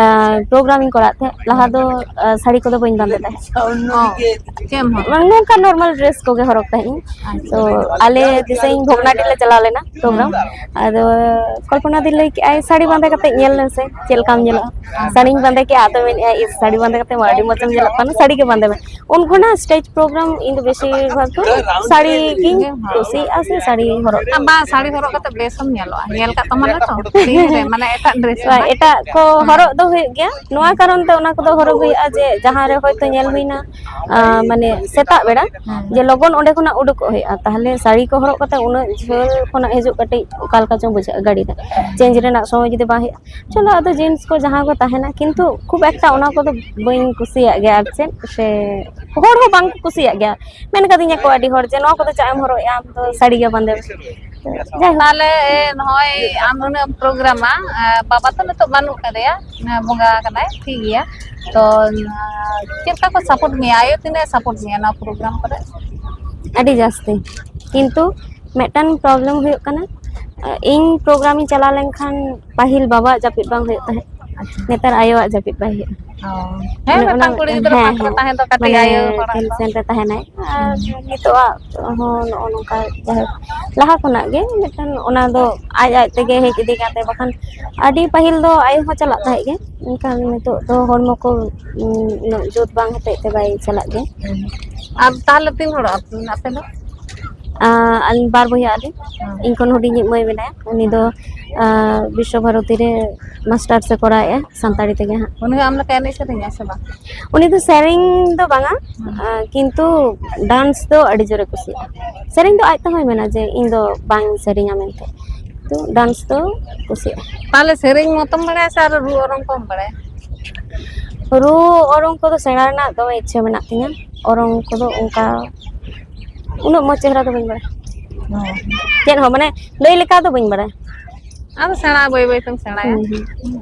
ᱯᱨᱳᱜᱨᱟᱢᱤᱧ ᱠᱚᱨᱟᱣ ᱛᱟᱦᱮᱸᱫ, ᱞᱟᱦᱟ ᱫᱚ ᱥᱟᱹᱲᱤ ᱠᱚᱫᱚ ᱵᱟᱹᱧ ᱵᱟᱸᱫᱮ ᱛᱟᱦᱮᱸᱫ᱾ ᱚ, ᱪᱮᱫ ᱮᱢ ᱦᱚᱨᱚᱜ? ᱱᱚᱝᱠᱟ ᱱᱚᱨᱢᱟᱞ ᱰᱨᱮᱥ ᱠᱚᱜᱮ ᱦᱚᱨᱚᱜ ᱛᱟᱦᱮᱸᱫ ᱤᱧ᱾ ᱛᱚ ᱟᱞᱮ ᱫᱤᱥᱟᱹᱧ ᱵᱷᱚᱜᱽᱱᱟᱰᱤ ᱞᱮ ᱪᱟᱞᱟᱣ ᱞᱮᱱᱟ ᱯᱨᱳᱜᱨᱟᱢ᱾ ᱟᱫᱚ ᱠᱚᱞᱯᱚᱱᱟ ᱫᱤ ᱞᱟᱹᱭ ᱠᱮᱜᱼᱟᱭ, "ᱥᱟᱹᱲᱤ ᱵᱟᱸᱫᱮ ᱠᱟᱛᱮ ᱧᱮᱞ ᱞᱮᱢ ᱥᱮ, ᱪᱮᱫ ᱞᱮᱠᱟᱢ ᱧᱮᱞᱚᱜᱼᱟ?" ᱥᱟᱹᱲᱤᱧ ᱵᱟᱸᱫᱮ ᱠᱮᱜᱼᱟ, ᱟᱫᱚ ᱢᱮᱱᱮᱜᱼᱟᱭ, "ᱤᱥ, ᱥᱟᱹᱲᱤ ᱵᱟᱸᱫᱮ ᱠᱟᱛᱮ ᱢᱟ ᱟᱹᱰᱤ ᱢᱚᱡᱽ ᱮᱢ ᱧᱮᱞᱚᱜ ᱠᱟᱱᱟ, ᱥᱟᱹᱲᱤ ᱜᱮ ᱵᱟᱸᱫᱮ ᱢᱮ᱾" ᱩᱱ ᱠᱷᱚᱱᱟᱜ ᱥᱴᱮᱡᱽ ᱯᱨᱳᱜᱨᱟᱢ ᱤᱧ ᱫᱚ ᱵᱮᱥᱤᱨ ᱵᱷᱟᱜᱽ ᱫᱚ ᱥᱟᱹᱲᱤ ᱜᱤᱧ ᱠᱩᱥᱤᱭᱟᱜᱼᱟ, ᱥᱮ ᱥᱟᱹᱲᱤ ᱦᱚᱨᱚᱜ᱾ ᱟᱨ ᱵᱟᱝ, ᱥᱟᱹᱲᱤ ᱦᱚᱨᱚᱜ ᱠᱟᱛᱮ ᱵᱮᱥ ᱮᱢ ᱧᱮᱞᱚᱜᱼᱟ, ᱧᱮᱞ ᱠᱟᱜ ᱛᱟᱢᱟᱞᱮ ᱛᱚ ᱥᱤᱱ ᱨᱮ, ᱢᱟᱱᱮ ᱮᱴᱟᱜ ᱰᱨᱮᱥ ᱨᱮ᱾ ᱮᱴᱟᱜ ᱠᱚ ᱦᱚᱨᱚᱜ ᱫᱚ ᱦᱩᱭᱩᱜ ᱜᱮᱭᱟ, ᱱᱚᱣᱟ ᱠᱟᱨᱚᱱ ᱛᱮ ᱚᱱᱟ ᱠᱚᱫᱚ ᱦᱚᱨᱚᱜ ᱦᱩᱭᱩᱜᱼᱟ ᱡᱮ ᱡᱟᱦᱟᱸ ᱨᱮ ᱦᱚᱭᱛᱳ ᱧᱮᱞ ᱦᱩᱭᱱᱟ, ᱟᱸ, ᱢᱟᱱᱮ ᱥᱮᱛᱟᱜ ᱵᱮᱲᱟ, ᱦᱮᱸ᱾ ᱡᱮ ᱞᱚᱜᱚᱱ ᱚᱸᱰᱮ ᱠᱷᱚᱱᱟᱜ ᱩᱰᱩᱠᱚᱜ ᱦᱩᱭᱩᱜᱼᱟ, ᱛᱟᱦᱚᱞᱮ ᱥᱟᱹᱲᱤ ᱠᱚ ᱦᱚᱨᱚᱜ ᱠᱟᱛᱮ ᱩᱱᱟᱹᱜ ᱡᱷᱟᱹᱞ ᱠᱷᱚᱱᱟᱜ ᱦᱤᱡᱩᱜ ᱠᱟᱹᱴᱤᱡ ᱚᱠᱟ ᱞᱮᱠᱟ ᱪᱚᱝ ᱵᱩᱡᱷᱟᱹᱜᱼᱟ ᱜᱟᱹᱰᱤ ᱨᱮ᱾ ᱪᱮᱧᱡᱽ ᱨᱮᱱᱟᱜ ᱥᱚᱢᱚᱭ ᱡᱩᱫᱤ ᱵᱟᱝ ᱦᱩᱭᱩᱜᱼᱟ, ᱪᱚᱞᱚ ᱟᱫᱚ ᱡᱤᱱᱥ ᱠᱚ ᱡᱟᱦᱟᱸ ᱠᱚ ᱛᱟᱦᱮᱱᱟ, ᱠᱤᱱᱛᱩ ᱠᱷᱩᱵ ᱮᱠᱴᱟ ᱚᱱᱟ ᱠᱚᱫᱚ ᱵᱟᱹᱧ ᱠᱩᱥᱤᱭᱟᱜ ᱜᱮᱭᱟ᱾ ᱟᱨ ᱪᱮᱫ ᱥᱮ ᱦᱚᱲ ᱦᱚᱸ ᱵᱟᱝ ᱠᱚ ᱠᱩᱥᱤᱭᱟᱜ ᱜᱮᱭᱟ, ᱢᱮᱱ ᱠᱟᱫᱤᱧᱟ ᱠᱚ ᱟᱹᱰᱤ ᱦᱚᱲ ᱡᱮ, "ᱱᱚᱣᱟ ᱠᱚᱫᱚ ᱪᱟᱜ ᱮᱢ ᱦᱚᱨᱚᱜ ᱮᱜᱼᱟ, ᱟᱢ ᱫᱚ ᱥᱟᱹᱲᱤ ᱜᱮ ᱵᱟᱸᱫᱮ ᱢᱮ᱾" ᱡᱟᱭᱦᱳᱠ᱾ ᱛᱟᱦᱞᱮ ᱱᱚᱜᱼᱚᱭ ᱟᱢ ᱱᱩᱱᱟᱹᱜ ᱮᱢ ᱯᱨᱳᱜᱨᱟᱢᱟ, ᱟᱨ ᱵᱟᱵᱟ ᱛᱚ ᱱᱤᱛᱚᱜ ᱵᱟᱹᱱᱩᱜ ᱠᱟᱫᱮᱭᱟ, ᱵᱚᱸᱜᱟ ᱟᱠᱟᱱᱟᱭ, ᱴᱷᱤᱠ ᱜᱮᱭᱟ᱾ ᱛᱚ ᱪᱮᱫ ᱞᱮᱠᱟ ᱠᱚ ᱥᱟᱯᱳᱨᱴ ᱢᱮᱭᱟ? ᱟᱭᱳ ᱛᱤᱱᱟᱹᱜ ᱮ ᱥᱟᱯᱳᱨᱴ ᱢᱮᱭᱟ ᱱᱚᱣᱟ ᱯᱨᱳᱜᱨᱟᱢ ᱠᱚᱨᱮ? ᱟᱹᱰᱤ ᱡᱟᱹᱥᱛᱤ, ᱠᱤᱱᱛᱩ ᱢᱤᱫᱴᱟᱝ ᱯᱨᱚᱵᱞᱮᱢ ᱦᱩᱭᱩᱜ ᱠᱟᱱᱟ, ᱤᱧ ᱯᱨᱳᱜᱨᱟᱢ ᱤᱧ ᱪᱟᱞᱟᱣ ᱞᱮᱱᱠᱷᱟᱱ ᱯᱟᱹᱦᱤᱞ ᱵᱟᱵᱟᱣᱟᱜ ᱡᱟᱹᱯᱤᱫ ᱵᱟᱝ ᱦᱩᱭᱩᱜ ᱛᱟᱦᱮᱸᱫ, ᱱᱮᱛᱟᱨ ᱟᱭᱳᱣᱟᱜ ᱡᱟᱹᱯᱤᱫ ᱵᱟᱭ ᱦᱩᱭᱩᱜᱼᱟ᱾ ᱚ᱾ ᱦᱮᱸ, ᱚᱱᱮ ᱚᱱᱟ ᱢᱤᱫᱴᱟᱝ ᱠᱩᱲᱤ ᱜᱤᱫᱽᱨᱟᱹ ᱦᱮᱸ, ᱯᱟᱦᱴᱟ ᱦᱮᱸ, ᱛᱟᱦᱮᱸ ᱫᱚ ᱠᱟᱹᱴᱤᱡ ᱢᱟᱱᱮ ᱟᱭᱳ ᱦᱚᱲᱟᱜ ᱫᱚ᱾ ᱴᱮᱱᱥᱮᱱ ᱨᱮ ᱛᱟᱦᱮᱱᱟᱭ᱾ ᱟᱨ ᱦᱩᱸ᱾ ᱱᱤᱛᱚᱜ ᱟᱜ ᱦᱚᱸ ᱱᱚᱜᱼᱚ ᱱᱚᱝᱠᱟ, ᱡᱟᱭᱦᱳᱠ, ᱞᱟᱦᱟ ᱠᱷᱚᱱᱟᱜ ᱜᱮ ᱢᱤᱫᱴᱟᱝ ᱚᱱᱟ ᱫᱚ ᱟᱡ ᱟᱡ ᱛᱮᱜᱮ ᱦᱮᱡ ᱤᱫᱤ ᱠᱟᱱ ᱛᱟᱭᱟ, ᱵᱟᱠᱷᱟᱱ ᱟᱹᱰᱤ ᱯᱟᱹᱦᱤᱞ ᱫᱚ ᱟᱭᱳ ᱦᱚᱸ ᱪᱟᱞᱟᱜ ᱛᱟᱦᱮᱸᱫ ᱜᱮ, ᱢᱮᱱᱠᱷᱟᱱ ᱱᱤᱛᱚᱜ ᱫᱚ ᱦᱚᱲᱢᱚ ᱠᱚ, ᱩᱸ, ᱩᱱᱟᱹᱜ ᱡᱩᱛ ᱵᱟᱝ ᱦᱚᱛᱮᱡ ᱛᱮ ᱵᱟᱭ ᱪᱟᱞᱟᱜ ᱜᱮᱭᱟ᱾ ᱦᱩᱸ᱾ ᱟᱨ ᱛᱟᱦᱞᱮ ᱛᱤᱱ ᱦᱚᱲᱚᱜ ᱟᱯᱮ ᱟᱯᱮ ᱫᱚ? ᱟᱸ, ᱟᱹᱞᱤᱧ ᱵᱟᱨ ᱵᱚᱭᱦᱟᱜ ᱟᱞᱮ᱾ ᱦᱩᱸ᱾ ᱤᱧ ᱠᱷᱚᱱ ᱦᱩᱰᱤᱧᱤᱡ ᱢᱟᱹᱭ ᱢᱮᱱᱟᱭᱟ, ᱩᱱᱤ ᱫᱚ, ᱟᱸ, ᱵᱤᱥᱥᱚ ᱵᱷᱟᱨᱚᱛᱤ ᱨᱮ ᱢᱟᱥᱴᱟᱨᱥ ᱮ ᱠᱚᱨᱟᱣᱮᱫᱼᱟ ᱥᱟᱱᱛᱟᱲᱤ ᱛᱮᱜᱮ ᱦᱟᱸᱜ᱾ ᱩᱱᱤ ᱦᱚᱸ ᱟᱢ ᱞᱮᱠᱟ ᱮᱱᱮᱡ ᱥᱮᱨᱮᱧᱟ ᱥᱮ ᱵᱟᱝ? ᱩᱱᱤ ᱫᱚ ᱥᱮᱨᱮᱧ ᱫᱚ ᱵᱟᱝᱟ, ᱦᱩᱸ᱾ ᱟᱸ, ᱠᱤᱱᱛᱩ ᱰᱟᱱᱥ ᱫᱚ ᱟᱹᱰᱤ ᱡᱳᱨᱮ ᱠᱩᱥᱤᱭᱟᱜᱼᱟ᱾ ᱥᱮᱨᱮᱧ ᱫᱚ ᱟᱡ ᱛᱮᱦᱚᱸᱭ ᱢᱮᱱᱟ ᱡᱮ, "ᱤᱧ ᱫᱚ ᱵᱟᱝ ᱤᱧ ᱥᱮᱨᱮᱧᱟ" ᱢᱮᱱᱛᱮ᱾ ᱛᱚ ᱰᱟᱱᱥ ᱫᱚ ᱠᱩᱥᱤᱭᱟᱜᱼᱟ᱾ ᱛᱟᱦᱞᱮ ᱥᱮᱨᱮᱧ ᱢᱚᱛᱚᱢ ᱵᱟᱲᱟᱭᱟ ᱥᱮ ᱟᱨᱚ ᱨᱩ ᱚᱨᱚᱝ ᱠᱚᱦᱚᱸᱢ ᱵᱟᱲᱟᱭᱟ? ᱨᱩ ᱚᱨᱚᱝ ᱠᱚᱫᱚ ᱥᱮᱬᱟ ᱨᱮᱱᱟᱜ ᱫᱚᱢᱮ ᱤᱪᱪᱷᱟᱹ ᱢᱮᱱᱟᱜ ᱛᱤᱧᱟᱹ᱾ ᱚᱨᱚᱝ ᱠᱚᱫᱚ ᱚᱱᱠᱟ ᱩᱱᱟᱹᱜ ᱢᱚᱡᱽ ᱪᱮᱦᱨᱟ ᱫᱚ ᱵᱟᱹᱧ ᱵᱟᱲᱟᱭᱟ᱾ ᱦᱚᱸ᱾ ᱪᱮᱫ ᱦᱚᱸ, ᱢᱟᱱᱮ, ᱞᱟᱹᱭ ᱞᱮᱠᱟ ᱫᱚ ᱵᱟᱹᱧ ᱵᱟᱲᱟᱭᱟ᱾ ᱟᱫᱚ ᱥᱮᱬᱟ, ᱵᱟᱹᱭ ᱵᱟᱹᱭ ᱛᱮᱢ ᱥᱮᱬᱟᱭᱟ᱾ ᱦᱩᱸ, ᱦᱩᱸ᱾